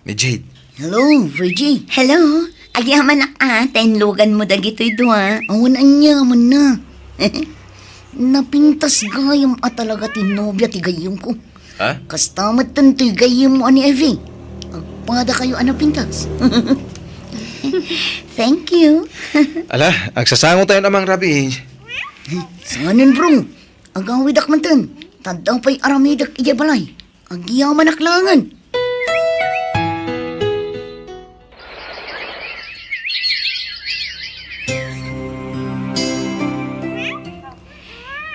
ni Jade. Hello, Virgie. Hello. Agyamanak a, ta inluganmo dagitoy dua. Awan aniamanna. Napintas gayam a talaga ti nobia ti gayyemko. Ha? Kasta met daytoy gayyemmo a ni Ivy. Agpadakayo a napintas. Thank you. Ala, agsasangotayon a mangrabii. Saanen, bro. Agawidak manten. Ta adda pay aramidek idiay balay. Agyamanak laengen.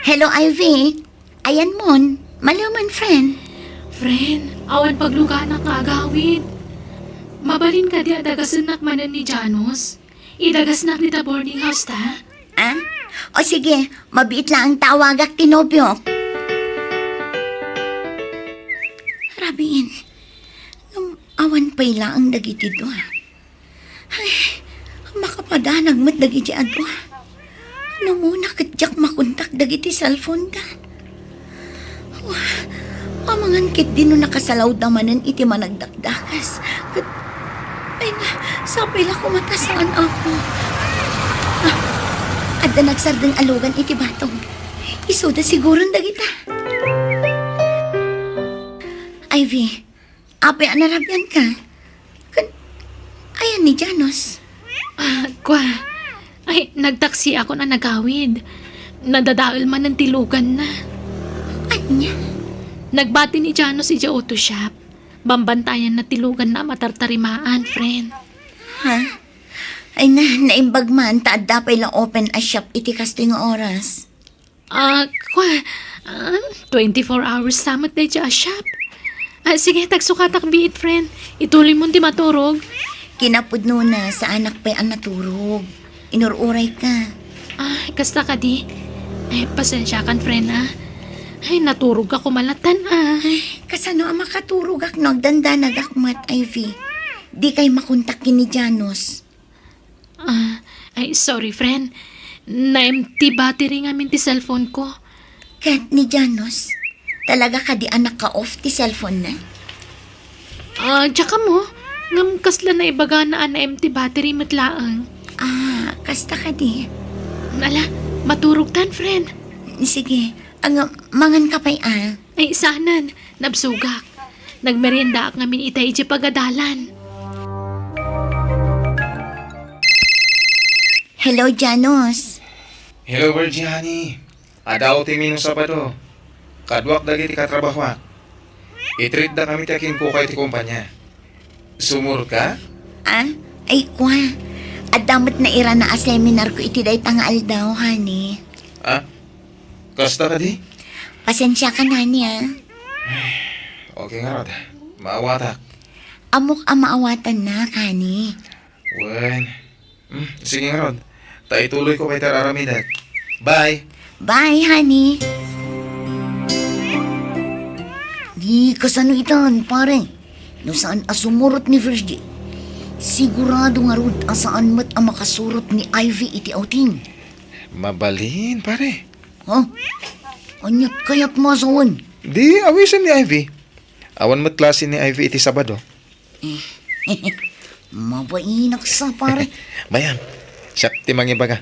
Hello, Ivy. Ayanmon, maleman, friend. Friend, awan pagluganak nga agawid. Mabalin kadi a dagasennak manen ni Janus? Idagasnak dita boarding house ta? Ah? O sige, mabiit laeng ta awagak ti nobiok. Rabiin, ngem awan pay laeng dagiti dua. Ay, makapadanag met dagiti adu. Numuna ket diak makontak dagiti cellphone da. Wa-, Amangan ketdi no nakasalaw da manen iti managdakdakas. Ket, ay na, sapay la koma ta saan, Apo. Ah, adda nagsardeng a lugan iti batog. Isuda siguron dagita. Ivy, apay a narabian ka? Ken, ayan ni Janos? Ah, kwa. Ay, nagtaksiakon a nagawid. Nadadael manen ti luganna. Ania? Nagbati ni Janos idiay auto shop. Bambantayanna ti luganna a matartarimaan, friend. Ha? Ay na, naimbag man ta adda pay la open a shop iti kastoy nga oras. Ah, kwa, ah, twenty-four hours sa met dayta a shop. Ah, sige, tagsukatak biit, friend. Ituloy mon ti maturog. Kinapudnona, saanak pay a naturog. Inur-uray ka. Ah, kasta kadi? Ay, pasensiakan, friend, ah. Ay, naturog ako malatan, ah. Ay, kasano a makaturogak no agdandanagak met, Ivy? Di kay makontak ken ni Janos. Ah, ay, sorry, friend. Na-empty battery ngamin ti cellphone ko. Ket ni Janos, talaga kadi a naka-off ti cellphone na? Ah, diak ammo. Ngem kasla naibagana a na-empty battery met laeng. Ah, kasta kadi. Ala, maturogtan, friend. Sige, ang mangan ka pay, ah. Ay, saanen, nabsogak. Nagmeriendaak ngamin ita idiay pagadalan. Hello, Janos. Hello, Virgie, honey. Adda ti menu Sabado. Kaduak dagiti katrabahoak. I-treat-da kami ti akinkuka iti kumpanya. Sumurot ka? Ah? Ay, kwa. Adda met nairana a seminar ko iti dayta nga aldaw, honey. Ah? Kasta kadi? Pasensiakan, honey, ah. Okay ngarud. Maawatak. Ammok a maawatannak, honey. Wen. Hmm, sige ngarud. Ta ituloyko pay ti ar-aramidak. Bye! Bye, honey. Di kasano itan, pare? No saan a sumurot ni Virgie, sigurado ngarud a saan met a makasurot ni Ivy iti outing. Mabalin, pare. Ha? Aniat kayat masawen? Di, awisen ni Ivy. Awan met klase ni Ivy iti Sabado. Mabainak sa, pare. Mayam, siak ti mangibaga.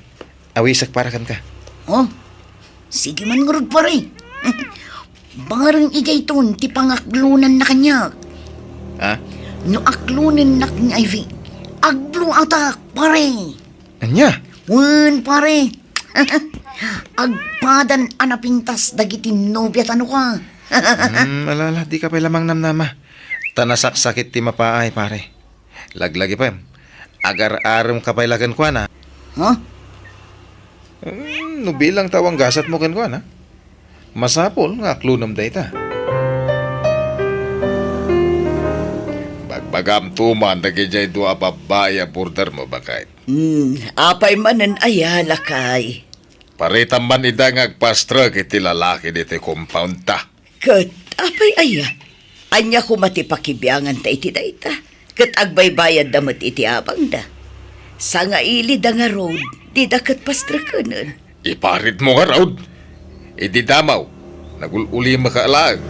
Awisek para kenka. Oh, sige man ngarud, pare. Bareng idiayton ti pangaklonanna kaniak. Ha? No aklonennak ni Ivy, agblue-outak, pare. Ania? Wen, pare. Agpadan a napintas dagiti nobia tano ka. Hmm, ala, ala, dika pay la mangnamnama. Ta nasaksakit ti mapaay, pare. Laglagipem, agar-arem ka pay la kenkuana. Ha? Hmm, no bilang ta awan gasatmo kenkuana, masapul nga aklonem dayta. Bagbagamto man dagidiay dua a babbai a bordermo, baket. Hmm, apay manen aya, lakay? Paritam man ida nga agpastrek iti lalaki ditoy compoundta. Ket apay aya? Ania koma ti pakibianganta iti dayta? Ket agbaybayadda met iti abangda. Sangailida ngarud, dida ket pastrekenen. Iparitmo ngarud, idi damaw, nagul-ulimaka laeng.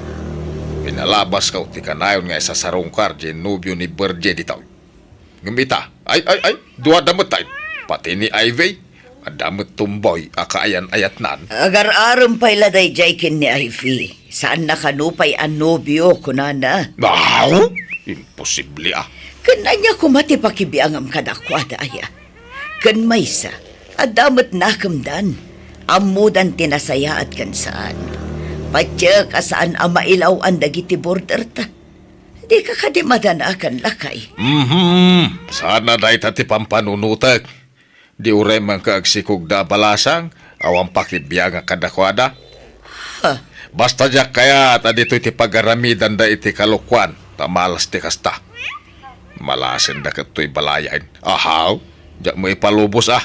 Pinalabaska ti kanayon nga isasarungkar diay nobio ni Virgie ditoy. Ngem ita, ay, ay, ay, duada met tayo. Pati ni Ivy, adda met tomboy a kaayan-ayatnan. Agar-arem pay la daydiay ken ni Ivy. Saanna kano pay a nobio, kunana. Aw, imposible a. Ken ania koma ti pakibiangam kadakuada aya? Ken maysa, adda met nakemdan. Ammodan ti nasayaat ken saan. Patiek a saan a mailaw-an dagiti borderta. Dika kadi madanagan, lakay? Mhm. Saan a dayta ti pampanunotek. Di uray man ka agsikogda a balasang, awan pakibiangak kadakuada. Ha? Basta diak kayat a ditoy ti pagaramidanda iti kalokuan, ta malas ti kasta. Malasenda ket toy balayen. Ahaw, diak mo ipalubos a.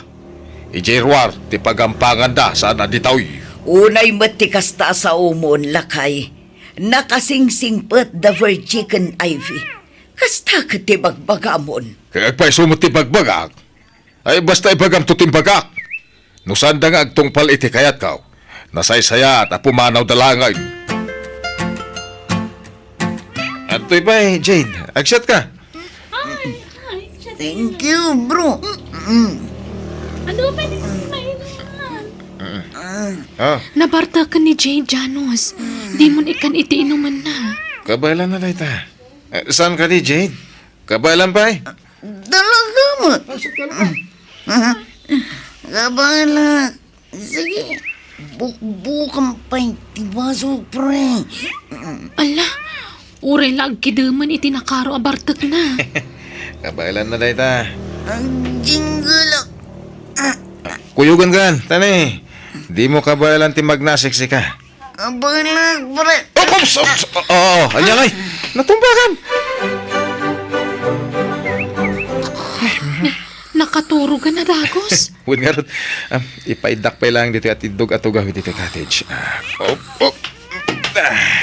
Idiay ruar ti pagampanganda, saan a ditoy. Unay met ti kasta a saomon, lakay. Nakasingsingpet da Virgie ken Ivy. Kasta ket ti bagbagamon. Kay agpayso met ti bagbagak. Ay, basta ibagamto ti imbagak. No saanda nga agtungpal iti kayatko, nasaysayaat a pumanawda laengen. Toy pay, Jade. Agsiatka. Ay, ay, siya. Thank you, bro. Mm. Ano pa ni kailangan? Ah. Nabartek ni Jade, Janus. Dimon ikkan iti inumanna. Kabaelan na dayta. Eh, saan kadi, Jade? Kabaelan pay? Talaga met. Kabaela. Sige, bukbukan pay ti baso, pre. Ala, uray la agkidemen iti nakaro a bartekna. Kabaelan na dayta. Agjinggelak. Kuyogan kan, tani. Dimo kabaelan ti magnasiksika. Kabaelan, pre. Oops, oops. Oo, ania ngay? Natumbakan. Nakaturogan a dagus. Wen ngarud, ah, ipaiddak pay laeng ditoy atiddog a tugaw ditoy cottage. Ah, op, op. Ah.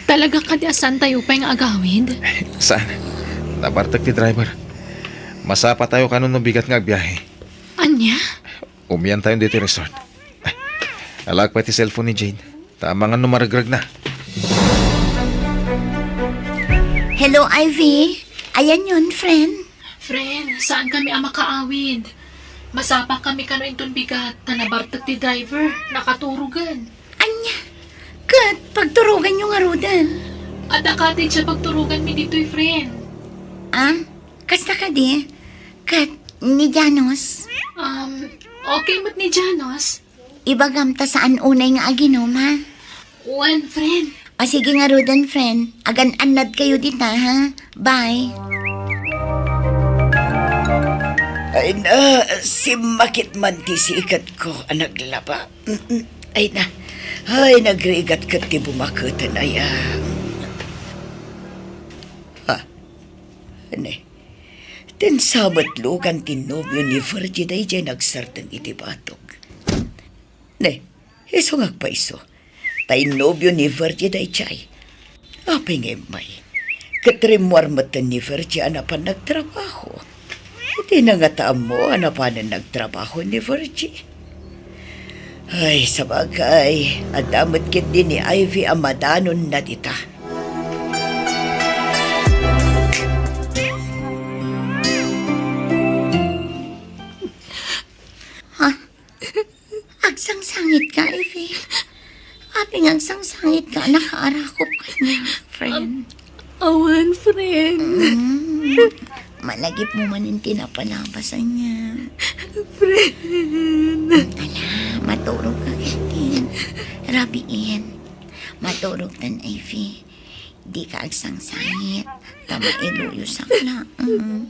Talaga kadi a saantayo pay nga agawid? Saan? Nabartek ti driver. Masapatayo kanon no bigat nga agbiahe. Ania? Umiantayon ditoy resort. Ah, alaak pay ti cellphone ni Jade. Ta amangan no maregreg na. Hello, Ivy. Ayanyon, friend? Friend, saan kami a makaawid? Masapa kami kano inton bigat, ta nabartek ti driver, nakaturogan. Ania? Ket pagturoganyo ngaruden? Adda cottage a pagturoganmi ditoy, friend. Ah? Kasta kadi? Ket ni Janos? Um, okay met ni Janos. Ibagam ta saan unay nga aginum, ha? Wen, friend. O, sige ngaruden, friend. Agan-annad kayo dita, ha? Bye. Ay na, simmakit man ti sikatko a naglaba. Mm-mm. Ay na. Ay, nagrigat ket ti bumaketen, ay, ah. Ha? Ne? Ten sa met lugan ti nobio ni Virgie daydiay nagsardeng iti batog. Ne, isu nga agpaiso. Ta innobio ni Virgie daydiay. Apay nga immay? Ket rimmuar metten ni Virgie a napan nagtrabaho. Dina ngata ammo a napanen nagtrabaho ni Virgie. Ay, sabagay, adda met ketdi ni Ivy a madanonna dita. Ha? Agsangsangitka, Ivy? Apay nga agsangsangitka a nakaarakop kaniak, friend? Awan, friend. Mm. Malagipmo manen ti napalabas ania. Friend. Ala, maturogka ketdin. Rabiin. Maturogtan, Ivy. Dika agsangsangit. Ta mailuyosak laeng.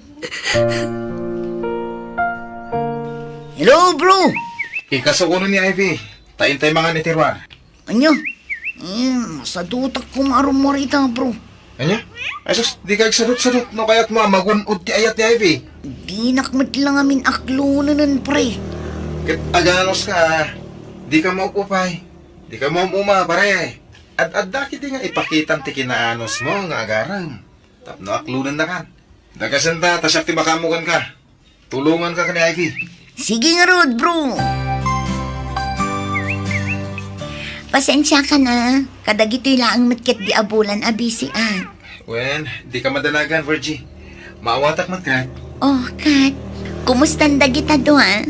Hello, bro! Ikasuko ni Ivy. Ta intay mangan iti ruar. Ania? Eh, masadutak koma a rummuar ita, bro. Ania? Ay sus, dika agsadutsadut no kayatmo a magun-od ti ayat ni Ivy. Dinak met la ngamin aklonenen, pre. Ket aganuska, dika maupupay. Dika maum-uma, pare. Ad-adda ketdi nga ipakitam ti kinaanusmo nga agarem. Tapno aklonennakan. Dagasenta, ta siak ti makaammo kenka. Tulonganka ken ni Ivy. Sige ngarud, bro. Pasensiakan a. Kadagitoy laeng met ketdi a bulan a busy a. Wen, dika madanagan, Virgie. Maawatak met, Kat. Oh, Kat. Kumustan dagita dua?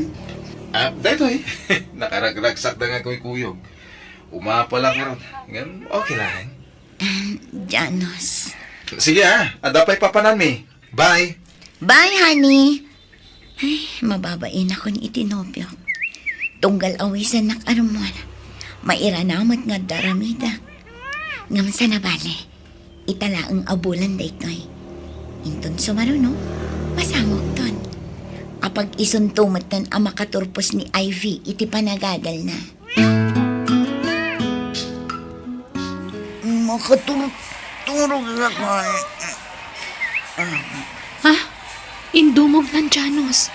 Ah, daytoy. Nakaragragsakda nga kuykuyog. Umapay la ngarud. Ngem, okay lang. Ah, Janos. Sige, ah. Adda pay papananmi. Bye. Bye, honey. Ay, mababainak iti nobiok. Tunggal awisannak a rummuar. Mairanaw met nga adda aramidek. Ngem saan a bale, ita laeng a bulan daytoy. Inton sumaruno, masangokton. Apag-isunto metten a makaturpos ni Ivy iti panagadalna. Makaturturog ako. Ha? Indumog nan Janos.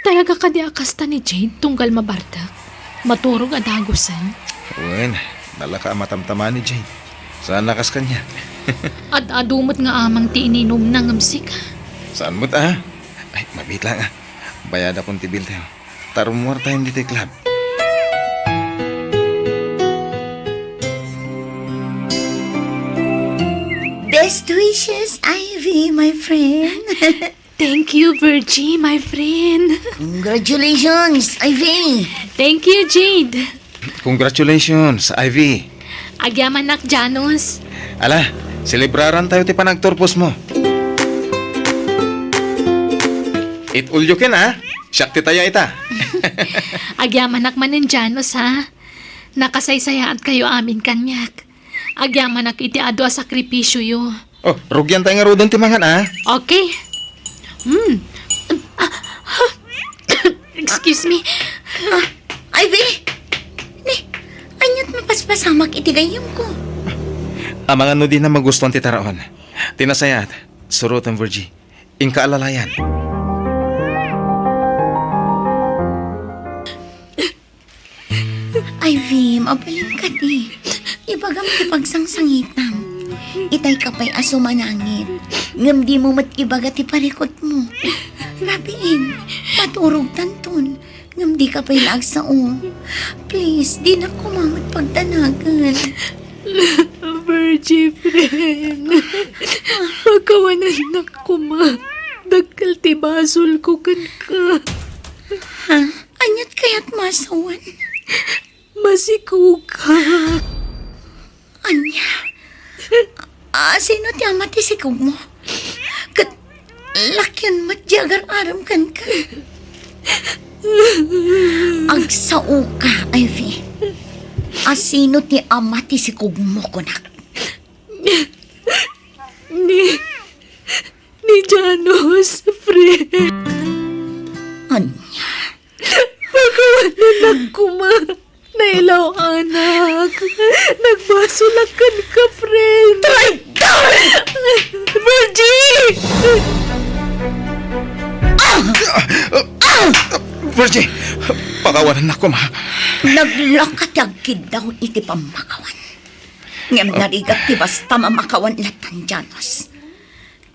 Talaga kadi a kasta ni Jade tunggal mabartek? Maturog a dagusen? Wen, nalaka a matamtamaan ni Jade. Saan a kas kaniak? Ad-adu met nga amang ti ininumna ngem sika. Saan met a? Ay, mabiit lang a. Bayadakon ti bill tayo. Ta rummuar tayo ditoy club. Best wishes, Ivy, my friend. Thank you, Virgie, my friend. Congratulations, Ivy. Thank you, Jade. Congratulations, Ivy. Agyamanak, Janus. Ala, selebraran tayo ti panagturpos mo. It all you can, ha? Siak ti taya ita. Agyamanak manen, Janus, ha? Nakasaysayaat kayo amin kaniak. Agyamanak iti adu a sakripisioyo. Oh, rugian tayo ngaruden ti mangan, ah. Okay. Hmm. Ah, ah. Excuse me. Ah, Ivy! Ni, aniat mapaspasamak iti gayyemko? Amangan no dina magustuan ti taraon. Ti nasayaat, suroten, Virgie. Inka alalayan. Ivy, mabalin kadi. Ibagam ti pagsangsangitam. Itay ka pay a sumanangit. Ngem dimo met ibaga ti parikutmo. Rabiin, maturogtanton. Ngem dika pay la agsao. Please, dinak koma met pagdanagan. Virgie, friend. Pakawanannak koma. Dakkel ti basolko kenka. Ha? Aniat kayat masawan? Masikogak. Ania? A, sino ti ama ti sikogmo? Ket lakyon met ti agar-arem kenka. Agsaoka, Ivy. A, sino ti ama ti sikogmo, kunak? Ni, ni Janus, friend. Ania? Pakawanannak koma. Nailaw, anak. Nagbasolak kenka, friend. Traitor! Virgie! Ah! Ah! Virgie, pakawanannak koma. Naglaka ti agkiddaw iti pammakawan. Ngem narigat ti basta mamakawan latta, Janus.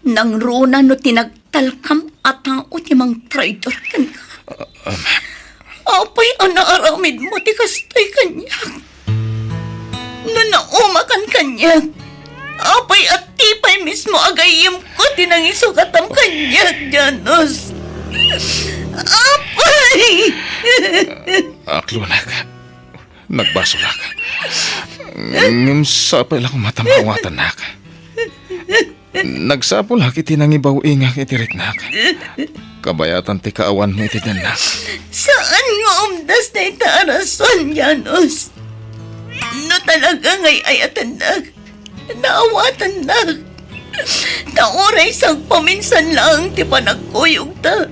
Nangruna no ti nagtalkam a tao ti mangtraidor kenka. Apay a naaramidmo ti kastoy kaniak? No naumakan kaniak, apay a ti pay mismo a gayyemko ti nangisukatam kaniak, Janus? Apay! Aklonak, nagbasolak. Ngem sapay la koma ta maawatannak. Nagsapulak iti nangibaw-ingak iti riknak. Kabayatan ti kaawanmo iti dennak. Saan nga umdas dayta a rason, Janus? No talaga nga ay-ayatennak, naawatannak. Ta uray sagpaminsan laeng ti panagkuyogta,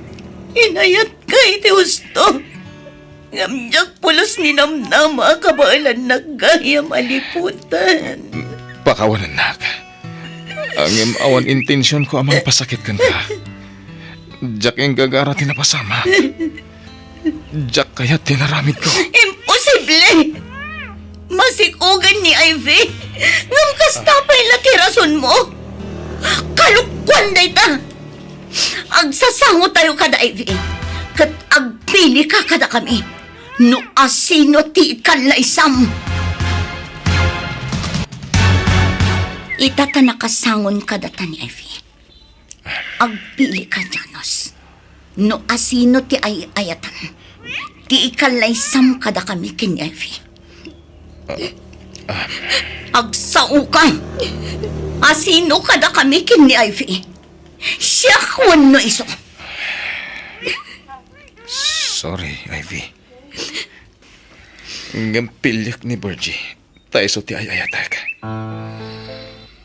inayatka iti husto. Ngem diak pulos ninamnama a kabaelannak gayam a liputan. Pakawanennak. Ngem awan intensionko a mangpasakit kenka. Diak inggagara ti napasamak. Diak kayat ti inaramidko. Imposible! Masikogen ni Ivy. Ngem kasta pay la ti rasonmo. Kalokuan dayta! Agsasangotayo kada Ivy, ket agpilika kadakami no asino ti ikallaysam. Ita ta nakasangon kadata ni Ivy. Agpilika, Janus, no asino ti ay-ayatan ti ikallaysam kadakami ken ni Ivy. Agsaoka! Asino kadakami ken ni Ivy? Siak wenno isu? Sorry, Ivy. Ngem piliek ni Virgie, ta isu ti ay-ayatek.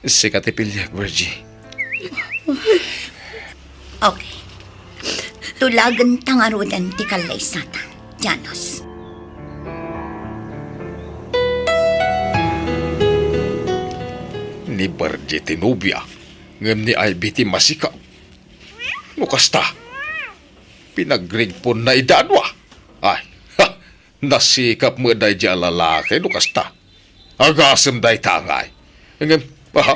Sika ti piliek, Virgie. Okay. Tulagenta ngaruden ti kallaysata, Janus. Ni Virgie ti nobia, ngem ni Ivy ti masikog. No kasta, pinagrigponna idadua. Ay, ha, nasikap met daydi a lalaki no kasta. Agasem dayta ngay. Ngem, aha,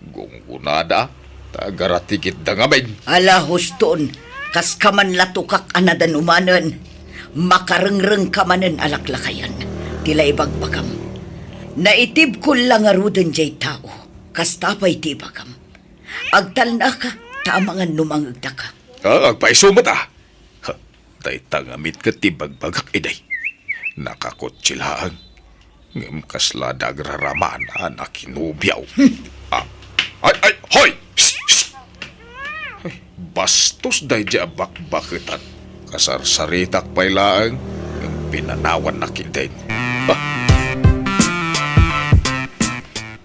gunggonada, ta agaratigitda ngamin. Ala, huston, kaska man la tukak a nadanumanen, makarengrengka manen a laklakayen ti la ibagbagam. Naitibkon la ngaruden diay tao. Kasta pay ti ibagam. Agtalnaka, ta amangan no mangngegdaka. Ah, agpayso met a. Ha, dayta ngamin ket ti bagbagak idi. Nakakotse laeng. Ngem kasla da agraramana a nakinobiaw. Ah, ay, ay, hoy! Shh, shh! Ay, bastos daydi a bakbaketan. Kasarsaritak pay laeng, ngem pinanawannak idin. Ah!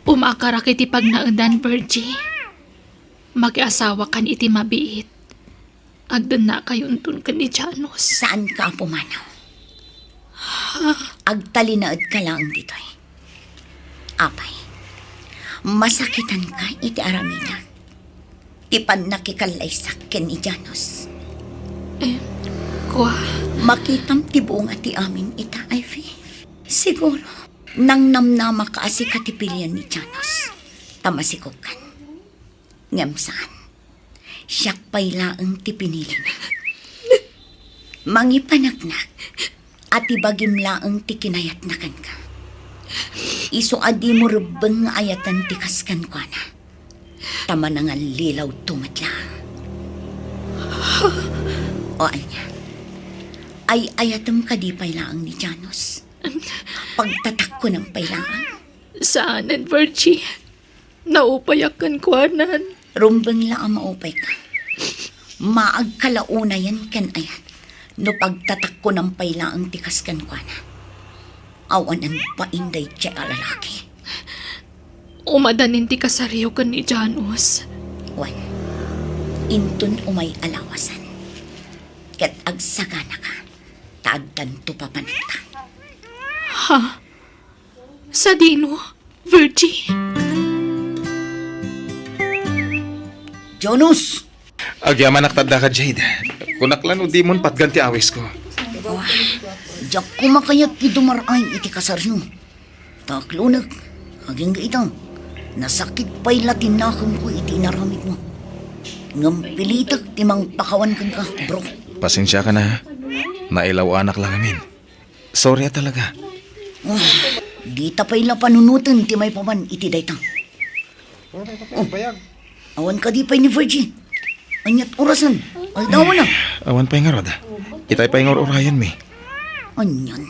Umakarak iti pagnaedan, Virgie. Makiasawakan iti mabiit. Agdennakayonton ken ni Janos. Saanka a pumanaw. Agtalinaedka laeng ditoy. Apay, masakitanka iti aramidak ti pannakikallaysak ken ni Janos. Em, kua? Makitam ti bunga ti amin ita, Ivy. Siguro, nangnamnamaka a sika ti pilian ni Janos. Ta masikogkan. Ngem saan. Siak pay laeng ti pinilina. Mangipaneknek a ti bagim laeng ti kinayatna kenka. Isu a dimo rebbeng nga ayaten ti kas kenkuana. Ta manangallilawto met laeng. O ania? Ay-ayatem kadi pay laeng ni Janos? Pagtatakkonem pay laeng? Saanen, Virgie. Naupayak kenkuanan. Rumbeng la a maupayka. Maagka la unayen ken ayat no pagtatakkonem pay laeng ti kas kenkuana. Awanen bain daydiay a lalaki. Umadanin ti kasaryo ken ni Janos. Wen, inton umay a lawasan. Ket agsaganaka, ta addanto papananta. Ha? Sadino, Virgie? Janos! Agyamanak ta addaka, Jade. Kunak la no dimon patgan ti awisko. Wah, diak koma kayat ti dumar-ay iti kasaryo. Ta aklonek, agingga ita, nasakit pay la ti nakemko iti inaramidmo. Ngem pilitek ti mangpakawan kenka, bro. Pasensiakan a, ha? Nailaw-anak la ngamin. Sorry a talaga. Ah, dita pay la panunoten ti maipapan iti dayta. Oh, awan kadi pay ni Virgie? Aniat orasen? Aldawana? Awan pay ngarud. Itay pay nga ur-urayenmi. Anian?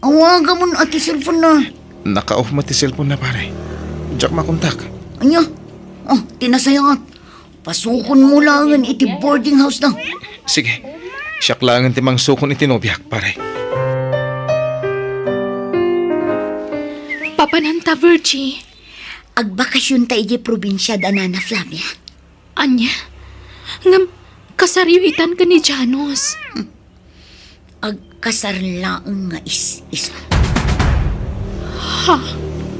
Awagamon a ti cellphone na. Naka-off met ti cellphone na, pare. Diak makontak. Ania? Oh, ti nasayaat. Pasukonmo laengen iti boarding house na. Sige. Siak laengen ti mangsukon iti nobiak, pare. Papananta, Virgie? Agbakasionta idiay probinsia da Nana Flavia. Ania? Ngem, kasaryo itan ken ni Janos. Hmm. Agkasar laeng nga is-isu. Ha?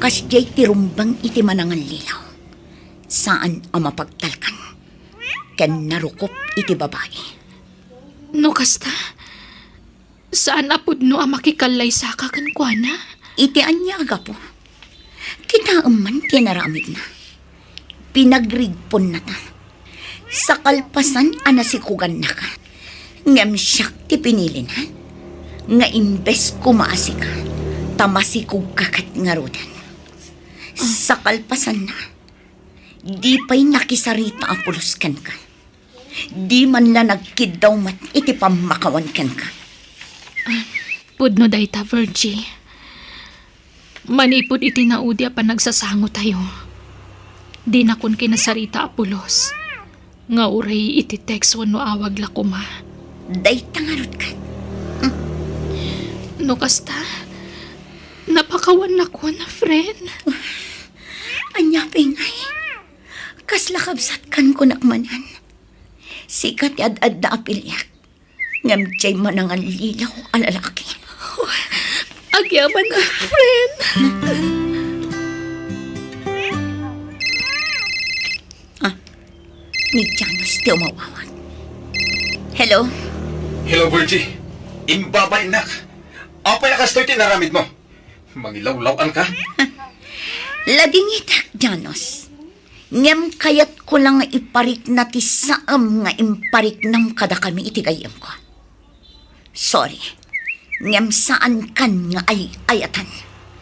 Kasdiay ti rumbeng iti manangallilaw. Saan a mapagtalkan. Ken narukop iti babai. No kasta, saan a pudno a makikallaysa kenkuana? Iti ania a gapu? Kitaem man ti inaramidna. Pinagrigponnata. Sakalpasan a nasikogannaka. Ngem siak ti pinilina. Nga imbes koma a sika, ta masikogka ket ngaruden. Sakalpasanna, di pay nakisarita a pulos kenka. Di man la nagkiddaw met iti pammakawan kenka. Ah, pudno dayta, Virgie. Manipud iti naudi a panagsasangotayo, dinakon kinasarita a pulos, nga uray iti text wenno awag la koma. Dayta ngarud ket. Hmm. No kasta, napakawannakon, friend. Ania pay ngay? Kasla kabsatkan kunak manen. Sika ti ad-adda a piliak. Ngem diay manangallilaw a lalaki. Agyaman, friend. Ah, ni Janos ti umawawag. Hello? Hello, Virgie. Imbabainnak. Apay a kastoy ti inaramidmo? Mangilawlaw-anka? Ladingitek, Janos. Ngem kayatko la nga iparikna ti saem nga impariknam kadakami iti gayyemko. Sorry. Ngem saankan nga ay-ayatan.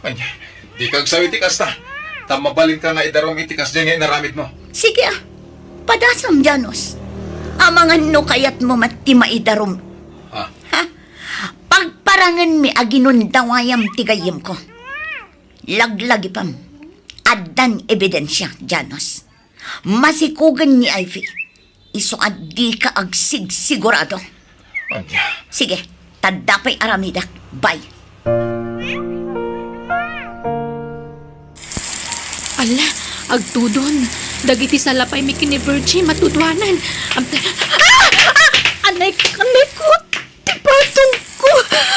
Ania, dika agsaw iti kasta. Ta mabalinka nga idarum iti kasdiay nga inaramidmo. Sige, a. Padasam, Janos. Amangan no kayatmo met ti maidarum. Ha? Ha? Pagparangenmi a ginundawayam ti gayyemko. Laglagipem. Addan ebidensia, Janos. Masikugen ni Ivy. Isu a dika agsigsigurado. Ania? Sige, tadda pay aramidek. Bye. Ala, agtudon. Dagiti salapaymi ken ni Virgie, matuduanan. Am-, ah! Ah! Anay, anay ko! Ti patongko!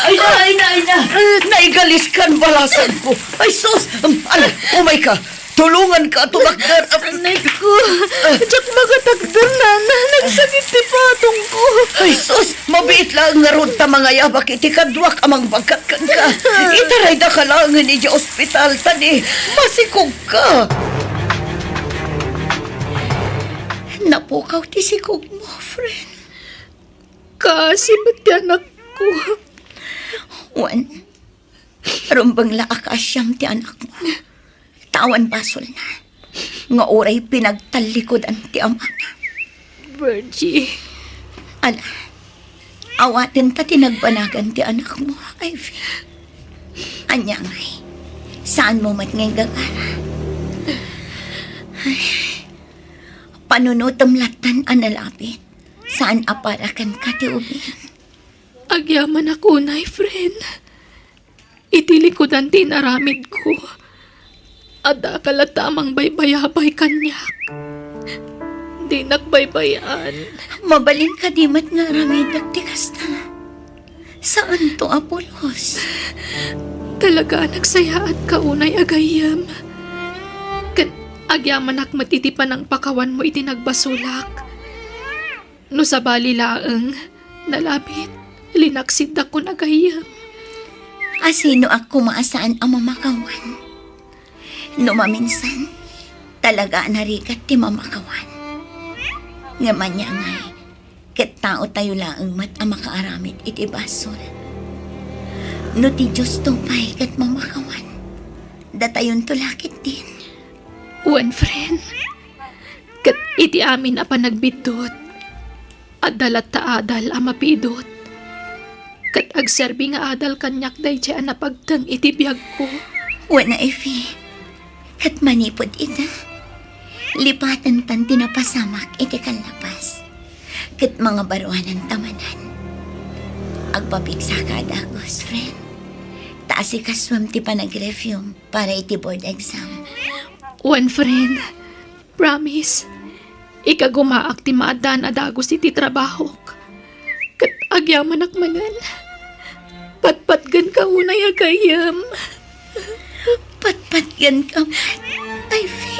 Ay na, ay na, ay na! Naigaliskan balasangko! Ay sus! Um, ala, umayka! Tulonganka a tumakder! Anay ko! Diak makatakder, nana! Nagsakit ti patongko! Ay sus! Mabiit laeng ngarud ta mangayabak iti kaduak a mangbagkat kenka! Itaraydaka laengen idiay ospital ta di masikogka! Napukaw ti sikogmo, friend. Kaasi met ti anakko. Wen, rumbeng la a kaasiam ti anakmo. Ta awan basolna nga uray pinagtallikudan ti amana. Virgie. Ala, awaten ta ti nagbanagan ti anakmo, Ivy. Ania ngay, saanmo met nga inggagara? Ay, panunotem lattan a nalabit. Saan a para kenka ti ubing. Agyamanak unay, friend. Iti likudan ti inaramidko, addaka latta a mangbaybayabay kaniak. Dinak baybay-an. Mabalin kadi met nga aramidek ti kasta? Saanto a pulos. Talaga a nagsayaatka unay a gayyem. Ket agyamanak met iti panangpakawanmo iti nagbasolak. No sabali laeng, nalabit, linaksiddakon a gayyem. Asinoak koma a saan a mamakawan? No maminsan, talaga a narigat ti mamakawan. Ngem ania ngay, ket taotayo laeng met a makaaramid iti basol. No ti Diosto pay ket mamakawan, datayonto la ketdin. Wen, friend. Ket iti amin a panagbiddut, adda latta adal a mapidot. Ket agserbi nga adal kaniak daydiay a napagteng iti biagko. Wen a, Effie, ket manipud ita, lipatentan ti napasamak iti kallapas, ket mangabaruananta manen. Agpapigsaka a dagus, friend, ta asikasuem ti panagreviewm para iti board exam. Wen, friend, promise, ikagumaak ti maaddaan a dagus iti trabahok. Ket agyamanak manen, patpatgenka unay a gayyem. Patpatgenka met, Ivy.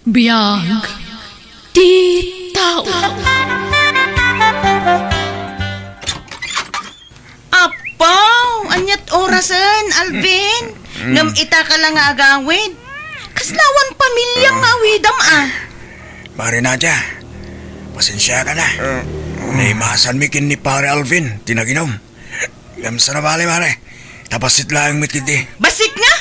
Biag ti tao. Apaw, ania't orasen, Alvin? Mm. Ngem ita ka la nga agawid. Kasla awan pamiliam nga awidam, a. Mari Nadia, pasensiaka na. Mm. Naimasanmi ken ni Pare Alvin ti naginum. Ngem saan a bale, Mare. Ta bassit laeng met ketdi. Bassit nga?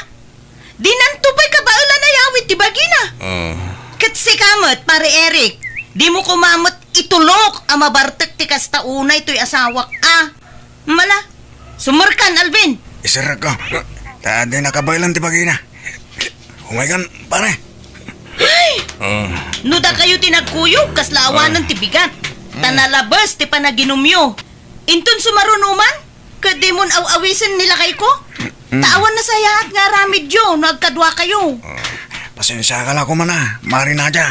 Dinanto pay kabaelan a yawid ti bagina. Ah. Ket sika met, Pare Eric, dimo koma met itulok a mabartek ti kasta unay toy asawak a. Mala, sumurkan, Alvin. Iserrekko. Ta di nakabaelan ti bagina. Umaykan, pare. Ay! Ah. No dakayo ti nagkuyog, kasla awanen ti bigat. Ta nalabes ti panaginumyo. Inton sumaruno man, ket dimon aw-awisen ni lakayko? Mm. Ta awan nasayaat nga aramidyo no agkaduakayo. Ah, pasensiaka la koma, Mari Nadia.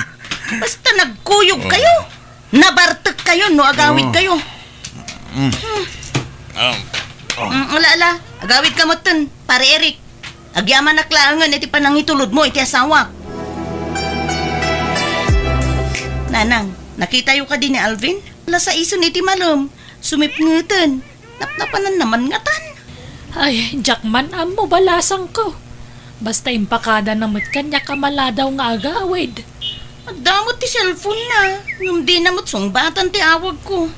Basta nagkuyog kayo. Nabartek kayo no agawid kayo. Mm. Hmm. Ah, ah. Mm, ala, ala. Agawid ka metten, Pare Eric. Agyamanak laengen iti panangitulodmo iti asawak. Nanang, nakitayo kadi ni Alvin? Ala, saisen iti malem. Sumipngeten. Napnapananna man ngatan. Ay, diak man ammo, balasangko. Basta impakadana met kaniak a maladaw nga agawid. Adda met ti cellphone-na, ngem dina met sungbatan ti awagko.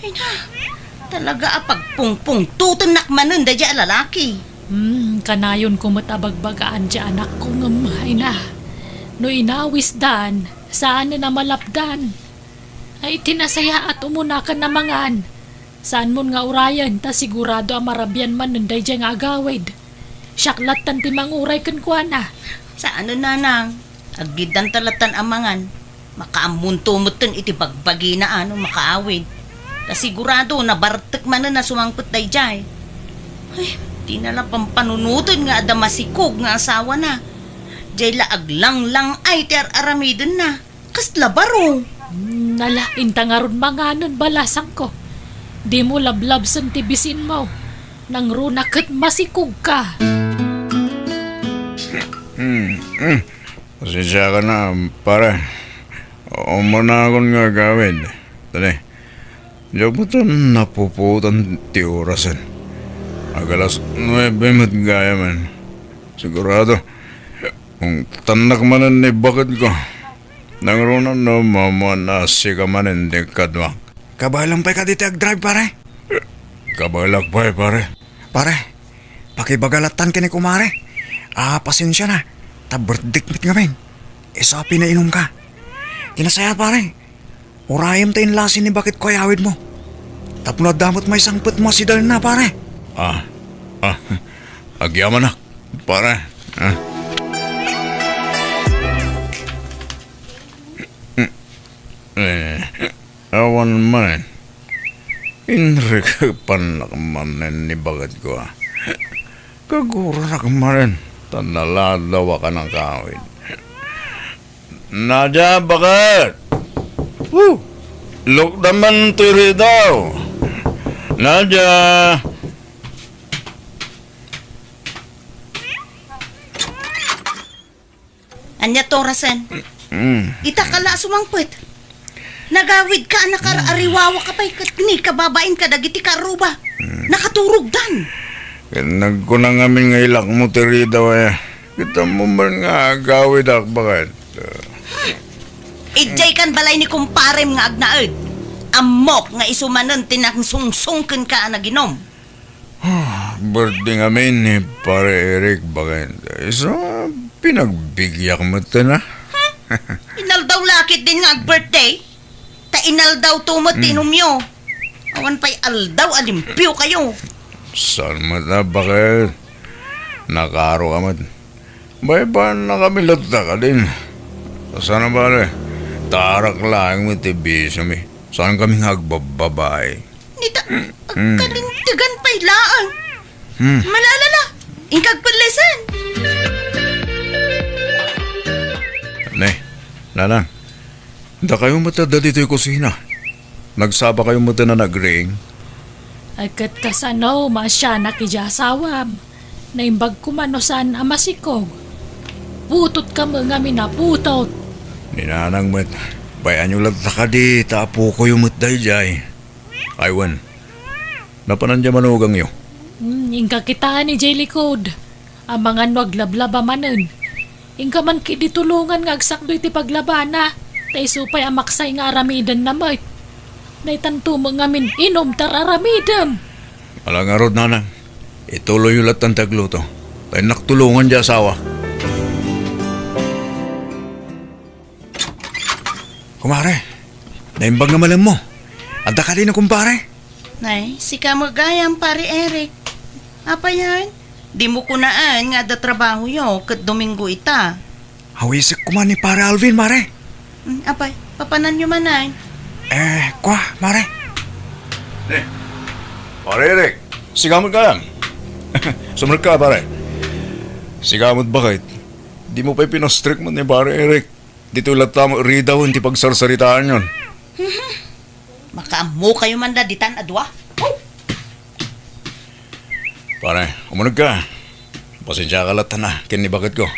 Ay na, talaga a pagpungpungtotennak manen daydiay a lalaki. Hmm, kanayonko met a bagbagaan ti anakko ngem, ay na, no inawisdan, saanen a malapdan. Ay, ti nasayaat, umunakan a mangan. Saanmon nga urayen, ta sigurado a marabian manen daydiay nga agawid. Siak lattan ti manguray kenkuana. Saanen, nanang. Aggiddanta lattan a mangan. Makaammonto metten iti bagbagina a no makaawid. Ta sigurado, nabartek manen a sumangpet daydiay. Ay, dina la pampanunoten nga adda masikog nga asawana. Diay la aglanglang-ay ti ar-aramidenna. Kasla baro? Hmm, ala, inta ngarud manganen, balasangko. Dimo lablabsen ti bisinmo. Nangruna ket masikogka. Hmm, hmm. Pasensiakan, pare. Umunakon nga agawid. Dali. Diak met napuputan ti orasen. Agalas nuebe met gayamen. Sigurado, ungtannak manen ni baketko. Nangruna no maammoan a sika manen ti kaduak. Kabaelam pay kadi ti agdrive, pare? Kabaelak pay, pare. Pare, pakibaga lattan ken ni kumare. Ah, pasensiana. Ta birthday met ngamin. Isu a pinainumka. Ti nasayaat, pare. Urayem ta inlasin ni baketko ay awidmo. Tapno adda met maisangpetmo a sidarna, pare. Ah, ah, agyamanak, pare. Ah. Eh, awan manen. Inrikepannak manen ni baketko, a. Kaguranak manen, ta naladaw a kanakawid. Nadia, baket! Woo! Lukdan man toy ridaw! Nadia! Ania ti orasen? Mm. Ita ka la a sumangpet. Nagawidka a nakar-ariwawaka pay ket ni kababain kadagiti karruba. Mm. Nakaturogdan. Ket nagkuna ngamin nga ilakmo ti ridaw, a. Ket ammom man nga agawidak, baket. Idiay kan balay ni kumparem nga agnaed. Ammok nga isu manen ti nangsungsong kenka a naginum. Birthday ngamin ni Pare Eric, baket. Isu a pinagbigiak metten, a. Hmm? Inaldaw la ketdin nga ag-birthday? Ta inaldawto met ti Hmm. inumyo. Awan pay aldaw a limpiokayo. Saan met a, baket? Nakaaro ka met. Baybay-annakami latta kadin. Saan a bale? Tarak laeng met ti bisiomi. Saankami nga agbabbabai. Nita, Hmm. agkalintegan pay laeng. Hmm. Malala la, inka agpellesen. Ne, nanang, dakayo met adda ditoy kusina. Nagsabakayo met a nagring. Ay, ket kasano, maasianak idiay asawam? Naimbag koma no saan a masikog. Putotka met ngamin a putot. Ni nanang met, bay-anyo latta kadi ta apokoyo met daydiay. Ay wen, napanan diay manugangyo? Hmm, inka kitaen idiay likod. Amangan no aglablaba manen. Inka man ketdi tulongan nga agsakdo iti paglabana, ta isu pay a maksay nga aramidenna met. Daytanto met ngamin inum ti ar-aramidem. Ala ngarud, nanang, ituloyyo lattan ti agluto. Ta innak tulongan diay asawa. Kumare, naimbag nga malemmo. Adda kadi ni kumpare? Nay, sika met gayam, Pare Eric. Apay, dimo kunaen nga adda trabahoyo ket Domingo ita? Awisek koma ni Pare Alvin, mare. Mm, apay, papananyo manen? Eh, kua, mare. Eh, Pare Eric, sika met gayam. Sumrekka, pare. Sika met, baket. Dimo pay pinastrek met ni Pare Eric. Ditoy latta met ridawen ti pagsarsaritaanyon. Makaammokayo man la ditan a dua. Pare, umunegka. Pasensiaka latta na ken ni baketko.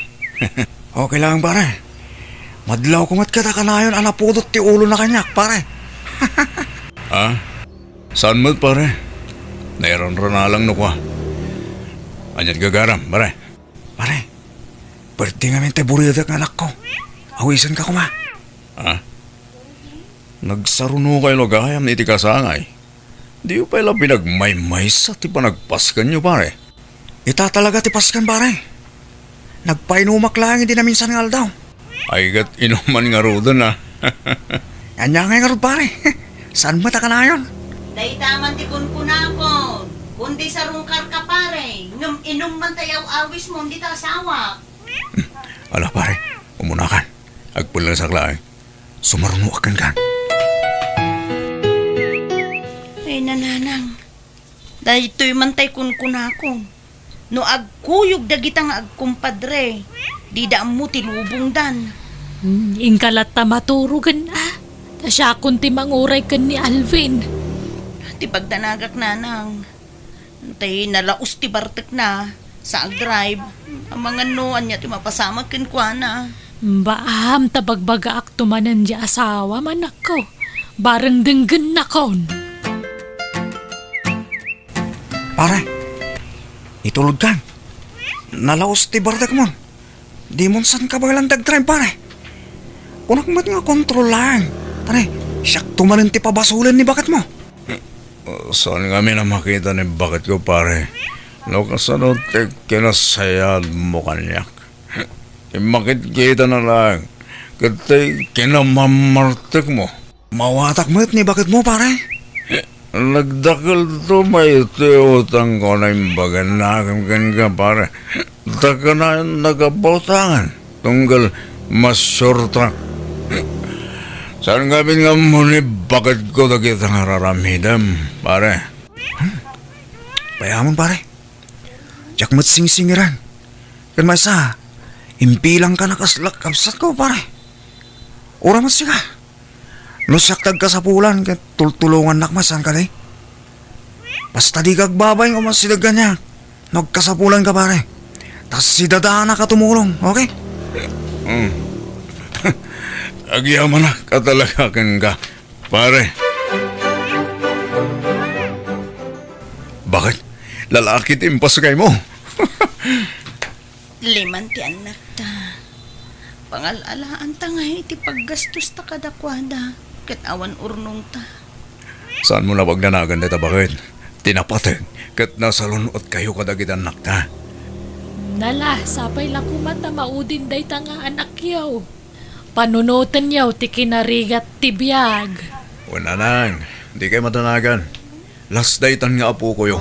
Okay lang, pare. Madlawko met ket a kanayon a napudot ti ulona kaniak, pare. Ha? Saan met, pare? Nairanranalang no kua. Ania't gagaram, pare? Pare, Pwede ngamin ti buridak nga anakko. Awisenka koma. Ah? Nagsarunokayo la gayam iti kasangay. Diyo pay la pinagmaymaysa ti panagpaskenyo, pare. Ita talaga ti pasken, pare. Nagpainumak laeng idi naminsan nga aldaw. Ay, ket inuman ngaruden, a. Ania ngay ngarud, pare? Saan met a kanayon? Dayta man ti kunkunakon. Kundi sarungkarka, pare. Ngem inum man ta aw-awismo dita asawak. Ala, pare, umunakan. Agpellesak laeng. Sumarunoak kenka. Ay, nanang. Daytoy man tay kunkunakon. No agkuyog dagita nga agkumpadre, dida ammo ti lubongdan. Hmm, inka latta maturogen, a. Ta siakon ti manguray ken ni Alvin. Ti pagdanagak, nanang. Tay nalaos ti bartekna, sa agdrive. Amangan no ania ti mapasamak kenkuana. Baam ta bagbagaakto manen diay asawam, anakko. Bareng denggennakon. Pare, itulodkan. Nalaos ti bartekmon. Dimon san kabaelan ti agdrive, pare. Kunak met nga kontrol laeng. Pare, siakto manen ti pabasolen ni baketmo. Saan ngamin a makita ni baketko, pare. No kasano ti kinasayaatmo kaniak? Immakitkitana laeng, ket tay kinamammartekmo. Maawatak met ni baketmo, pare. Nagdakelto met ti utangko a imbaganna kenka, pare. Ta kanayon a gabutangan, tunggal masuerta. Saan ngamin nga ammo ni baketko dagita nga ar-aramidem, pare. Hmm. Payamon, pare. Diak met singsingiran. Ken maysa, imbilangkan a kasla kabsatko, pare. Uray met sika. No siak ti agkasapulan ket tultulongannak met, saan kadi? Basta dika agbabay nga umasideg kaniak no agkasapulanka, pare. Ta sidadanak a tumulong, okay? Hmm. Agyamanak a talaga kenka, pare. Bakit? Lalaki ti impasukaymo? Liman ti annakta. Pangal-alaanta ngay iti paggastosta kadakuada, ket awan urnongta. Saanmo a pagdanagan dayta baket? Ti napateg ket nasalun-otkayo kadagiti annakta. Nala, sapay la koma ta maudin dayta nga anakyo. Panunotenyo ti kinarigat ti biag. Wen, nanang, dikay madanagan. Las daytan nga apokoyo.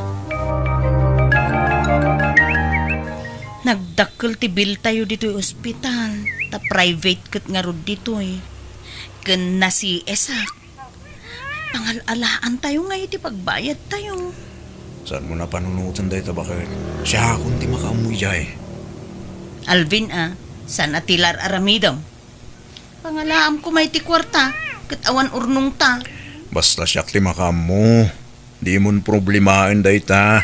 Nagdakkel ti biltayo ditoy ospital, ta private ket ngarud ditoy. Ken na-C S ak. Pangal-alaantayo ngay iti pagbayadtayo. Saanmo a panunoten dayta baket? Siakon ti makaammo idiay. Alvin a, saan a ti la ar-aramidem? Pangalaam koma iti kuarta, ket awan urnongta. Basta siak ti makaammo, dimon problemaen dayta.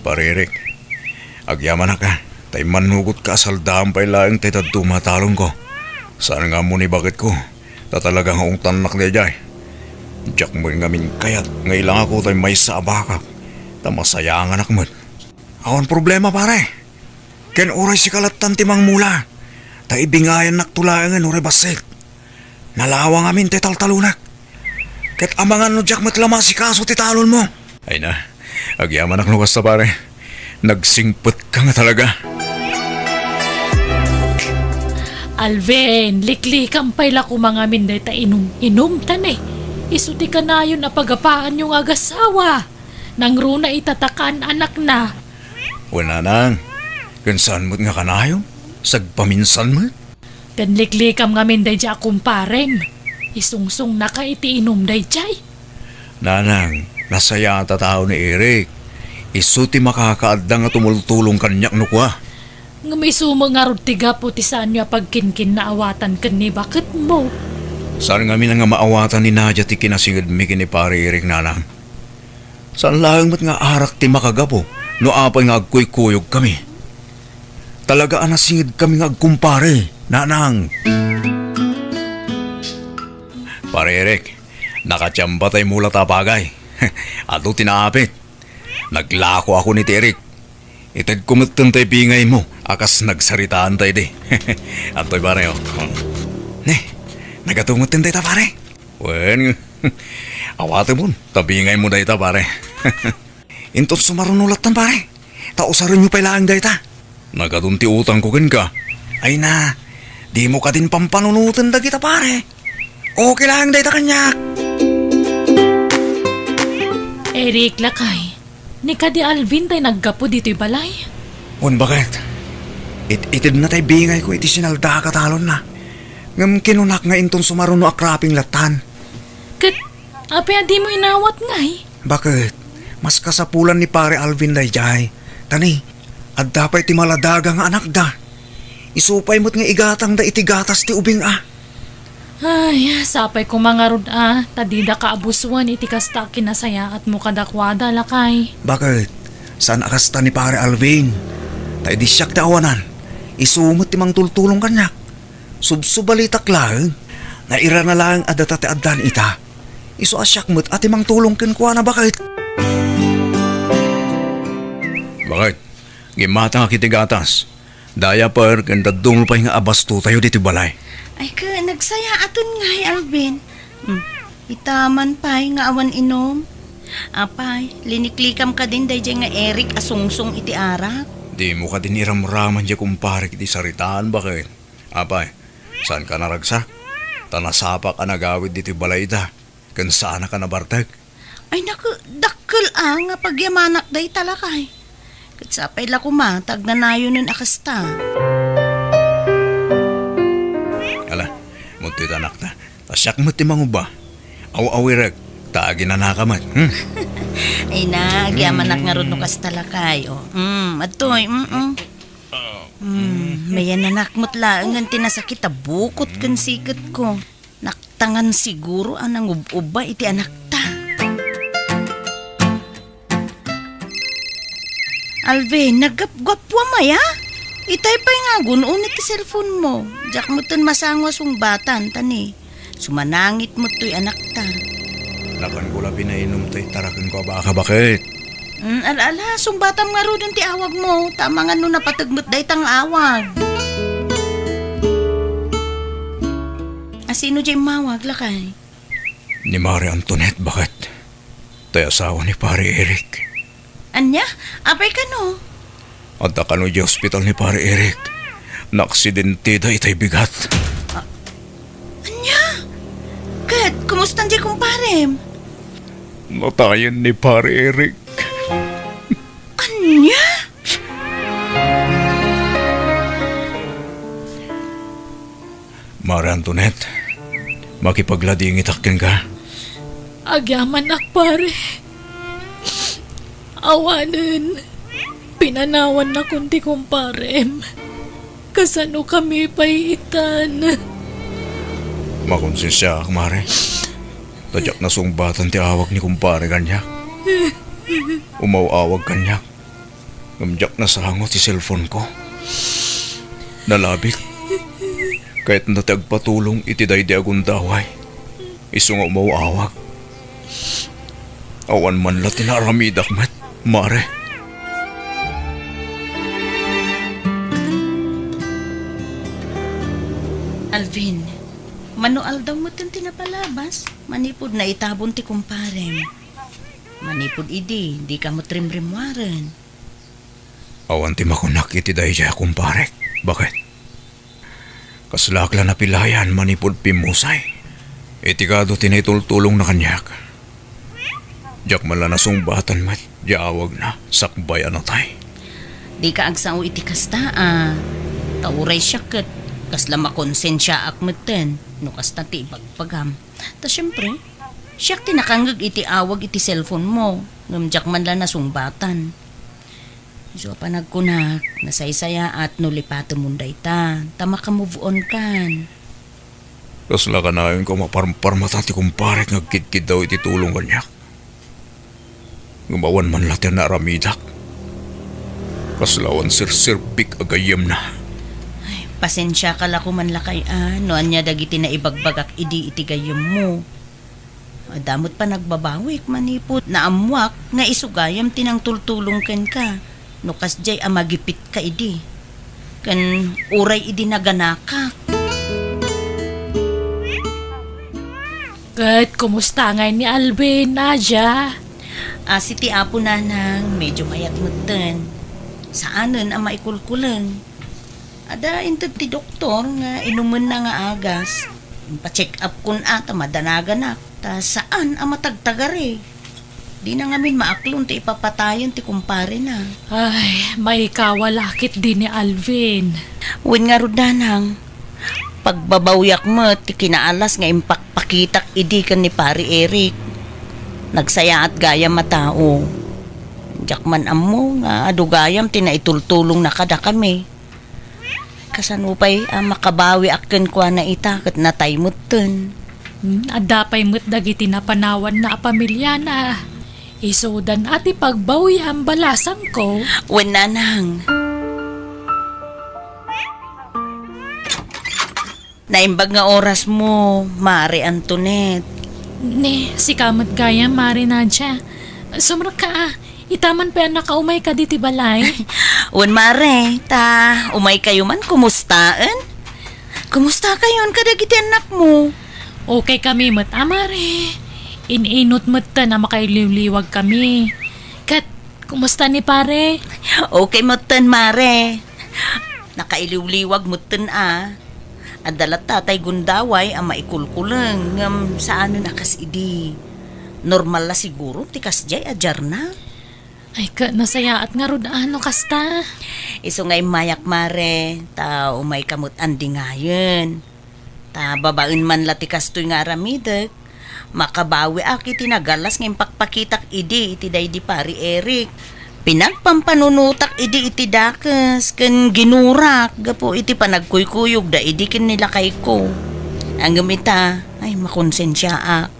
Pare Eric, agyamanak a, ta immannugotka a saldaam pay laeng tay dadduma a talonko. Saan nga ammo ni baketko, ta talaga nga ungtannak daydiay. Diak met ngamin kayat nga ilangako tay maysa a bakak, ta masayanganak met. Awan problema, pare. Ken uray sika lattan ti mangmula, ta ibingayannakto laengen uray bassit. Nalawa ngamin ti taltalonak. Ket amangan no diak met la maasikaso ti talonmo. Ay na, agyamanak no kasta, pare. Nagsingpetka nga talaga. Alvin, liklikam pay la koma ngamin dayta inum-inumta ne. Isu ti kanayon a pagapaanyo nga agasawa. Nangruna ita ta kaan-anakna. Wen, nanang, ken saan met nga kanayon? Sagpaminsan met? Ken liklikam ngamin daydiay a kumparem. Isungsungnaka iti inum daydiay. Nanang, nasayaat a tao ni Eric. Isu ti makakaadda nga tumultulong kaniak no kua. Ngem isu met ngarud ti gapu ti saanyo a pagkinkinnaawatan ken ni baketmo. Saan ngamin nga maawatan ni Nadia ti kinasingedmi ken ni Pare Eric, nanang. Saan laeng met nga arak ti makagapu no apay nga agkuykuyogkami. Talaga a nasingedkami nga agkumpare, nanang. Pare Eric, nakatiambataymo la ta apagay. Adu ti naapit. Naglakoakon iti Eric. Itedko metten tay bingaymo a kas nagsaritaanta idi. Antoy, pare, o. Ne, nagato metten dayta, pare? Wen, awatemon, ta bingaymo dayta, pare. Inton sumaruno lattan, pare, ta usarenyo pay laeng dayta. Nagaton ti utangko kenka. Ay na, dimo kadin pampanunoten dagita, pare. Okay laeng dayta kaniak. Eric, lakay, ni kadi Alvin tay naggapu ditoy balay? Wen, baket. It-itedna tay bingayko iti sinalda a katalonna. Ngem kinunak nga inton sumaruno a cropping lattan. Ket apay a dimo inawat ngay? Baket, mas kasapulan ni Pare Alvin daydiay. Ta ni, adda pay ti maladaga nga anakda. Isu pay met nga igatangda iti gatas ti ubing a. Ay, sapay koma ngarud a, ta dida kaabusuan iti kasta a kinasayaatmo kadakuada, lakay. Baket, saan a kasta ni Pare Alvin. Ta idi siak ti awanan, isu met ti mangtultulong kaniak. Subsubalitak laeng, nairana laeng a data ti addan ita. Isu a siak met a ti mangtulong kenkuana, baket. Baket, gimmatangak iti gatas. Diaper ken dadduma pay nga abastotayo ditoy balay. Ay, ket nagsayaaten ngay, Alvin. Hmm, ita man pay nga awan inum. Apay, liniklikam kadin daydiay nga Eric a sungsong iti arak? Dimo kadin iramraman diay kumparek iti saritaan, baket. Apay, saanka naragsak? Ta nasapak a nagawid ditoy balayda, ken saanak a nabartek. Ay, naku, dakkel a nga pagyamanak dayta, lakay. Ket sapay la koma ta agnanayonen a kasta. Ala, mudtoy ta anakta. Ta siak met ti manguba. Aw-awirek, ta aginanaka met. Hmm? Ay na, agyamanak ngarud no kasta, lakay. O, mm, adtoy, mm, mm. Hmm, mayananak met laengen ti nasakit a bukot ken siketko. Naktangan siguro a nangub-ubba iti anakta. Alvin, naggapguappuam aya? Itay pay nga agun-uneg ti cellphone mo. Diak metten masango a sungbatan, ta ni, sumanangit met toy anakta. Nakanko la pinainum toy tarakenko a baka, baket. Mm, ala, ala, sungbatam ngaruden ti awag mo, ta amangan no napateg met dayta nga awag. A, sino diay immawag, lakay? Ni Mare Antoinette, baket. Tay asawa ni Pare Eric. Ania? Apay kano? Adda kano idiay ospital ni Pare Eric. Naaksidenteda itay bigat. A-, ania? Ket, kumustan diay kumparem? Natayen ni Pare Eric. Ania? Mare Antoinette, makipagladingitak kenka. Agyamanak, pare. Awanen, pinanawannakon ti kumparem. Kasano kami pay itan? Makonsensiaak, Mare. Ta diak nasungbatan ti awag ni kumpare kaniak. Umaw-awag kaniak. Ngem diak nasango ti cellphone ko. Nalabit. Kayatna ti agpatulong iti daydi a gundaway. Isu nga umaw-awag. Awan man la ti naaramidak met, Mare. Alvin, mano aldaw metten ti napalabas, manipud naitabon ti kumparem. Manipud idi, dika met rimrimmuaren. Awan ti makunak iti daydiay a kumparek. Baket? Kaslaak la napilayan manipud pimmusay. Iti kado ti naitultulongna kaniak. Diak man la nasungbatan met diay awagna sakbay a natay. Dika agsao iti kasta a. Ta uray siak ket kasla makonsensiaak metten no kasta ti ibagbagam. Ta siempre, siak ti nakangngeg iti awag iti cellphone mo, ngem diak man la nasungbatan. Isu a panagkunak, nasaysayaat no lipatemon dayta, ta maka-move on kan. Kasla kanayon ko maparparmata ti kumparek nga agkidkiddaw iti tulong kaniak. Ngem awan man la ti naaramidak. Kasla awan serserbik a gayyemna. Ay, pasensiaka la koman lakay a, no ania dagiti naibagbagak idi iti gayyemmo. Adda met panagbabawik manipud naammoak nga isu gayam ti nangtultulong kenka. No kasdiay a magipitka idi, ken uray idi naganakak. Ket kumusta ngay ni Alvin, Nadia? Asi ti Apo, Nanang, medyo mayat metten. Saanen a maikulkuleng. Adda inted ti doktor nga inumenna nga agas. Impacheck up kon a ta madanaganak, ta saan a matagtagari. Dina ngamin maaklon ti ipapatayen ti kumparena. Ay, maikawa la ketdi ni Alvin. Wen ngarud, Nanang, pagbabawiak met ti kinaalas nga impakpakitak idi ken ni Pari Eric. Nagsayaat gayam a tao. Diak man ammo nga adu gayam ti naitultulongna kadakami. Kasano pay a makabawiak kenkuana ita ket natay metten? Hmm, adda pay met dagiti napanawanna a pamiliana. Isudan a ti pagbawiam, balasangko. Wen, Nanang. Naimbag nga orasmo, Mare Antoinette. Ne, sika met gayam, Mare Nadia. Sumrekka a, ita man pay a nakaumay kadi ti balay. Wen, Mare, ta umaykayo man kumustaen? Kumustakayon kadagiti annakmo? Okay kami met a, Mare. In-inut metten a makailiwliwag kami. Ket, kumusta ni Pare? Okay metten, Mare. Nakailiwliwag metten a. Adda latta tay gundaway a maikulkuleng, ngem saanen a kas idi. Normal la siguro ti kasdiay a diarna. Ay, ket nasayaat ngarud a no kasta. Isu nga immayak, Mare, ta umayka met andingayen. Ta babaen man la ti kastoy nga aramidek, makabawiak iti nagalas nga impakpakitak idi iti daydi Pari Eric. Pinagpampanunotak idi iti dakes ken ginurak gapu iti panagkuykuyogda idi ken ni lakayko. Ngem ita, ay, makonsensiaak.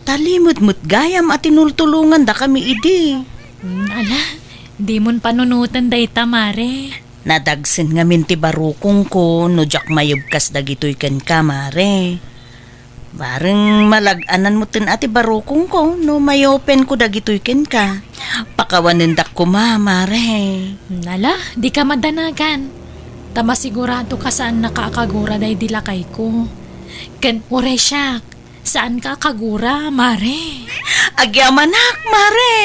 Ta limed met gayam a tinultulongandakami idi. Hmm, ala, dimon panunoten dayta, Mare. Nadagsen ngamin ti barukongko no diak mayebkas dagitoy kenka, Mare. Bareng malag-anan metten a ti barukongko no mayopenko dagitoy kenka. Pakawanendak koma, Mare. Nala, dika madanagan. Ta masiguradoka saannaka a kagura daydi lakayko. Ken uray siak, saanka a kagura, Mare. Agyamanak, Mare.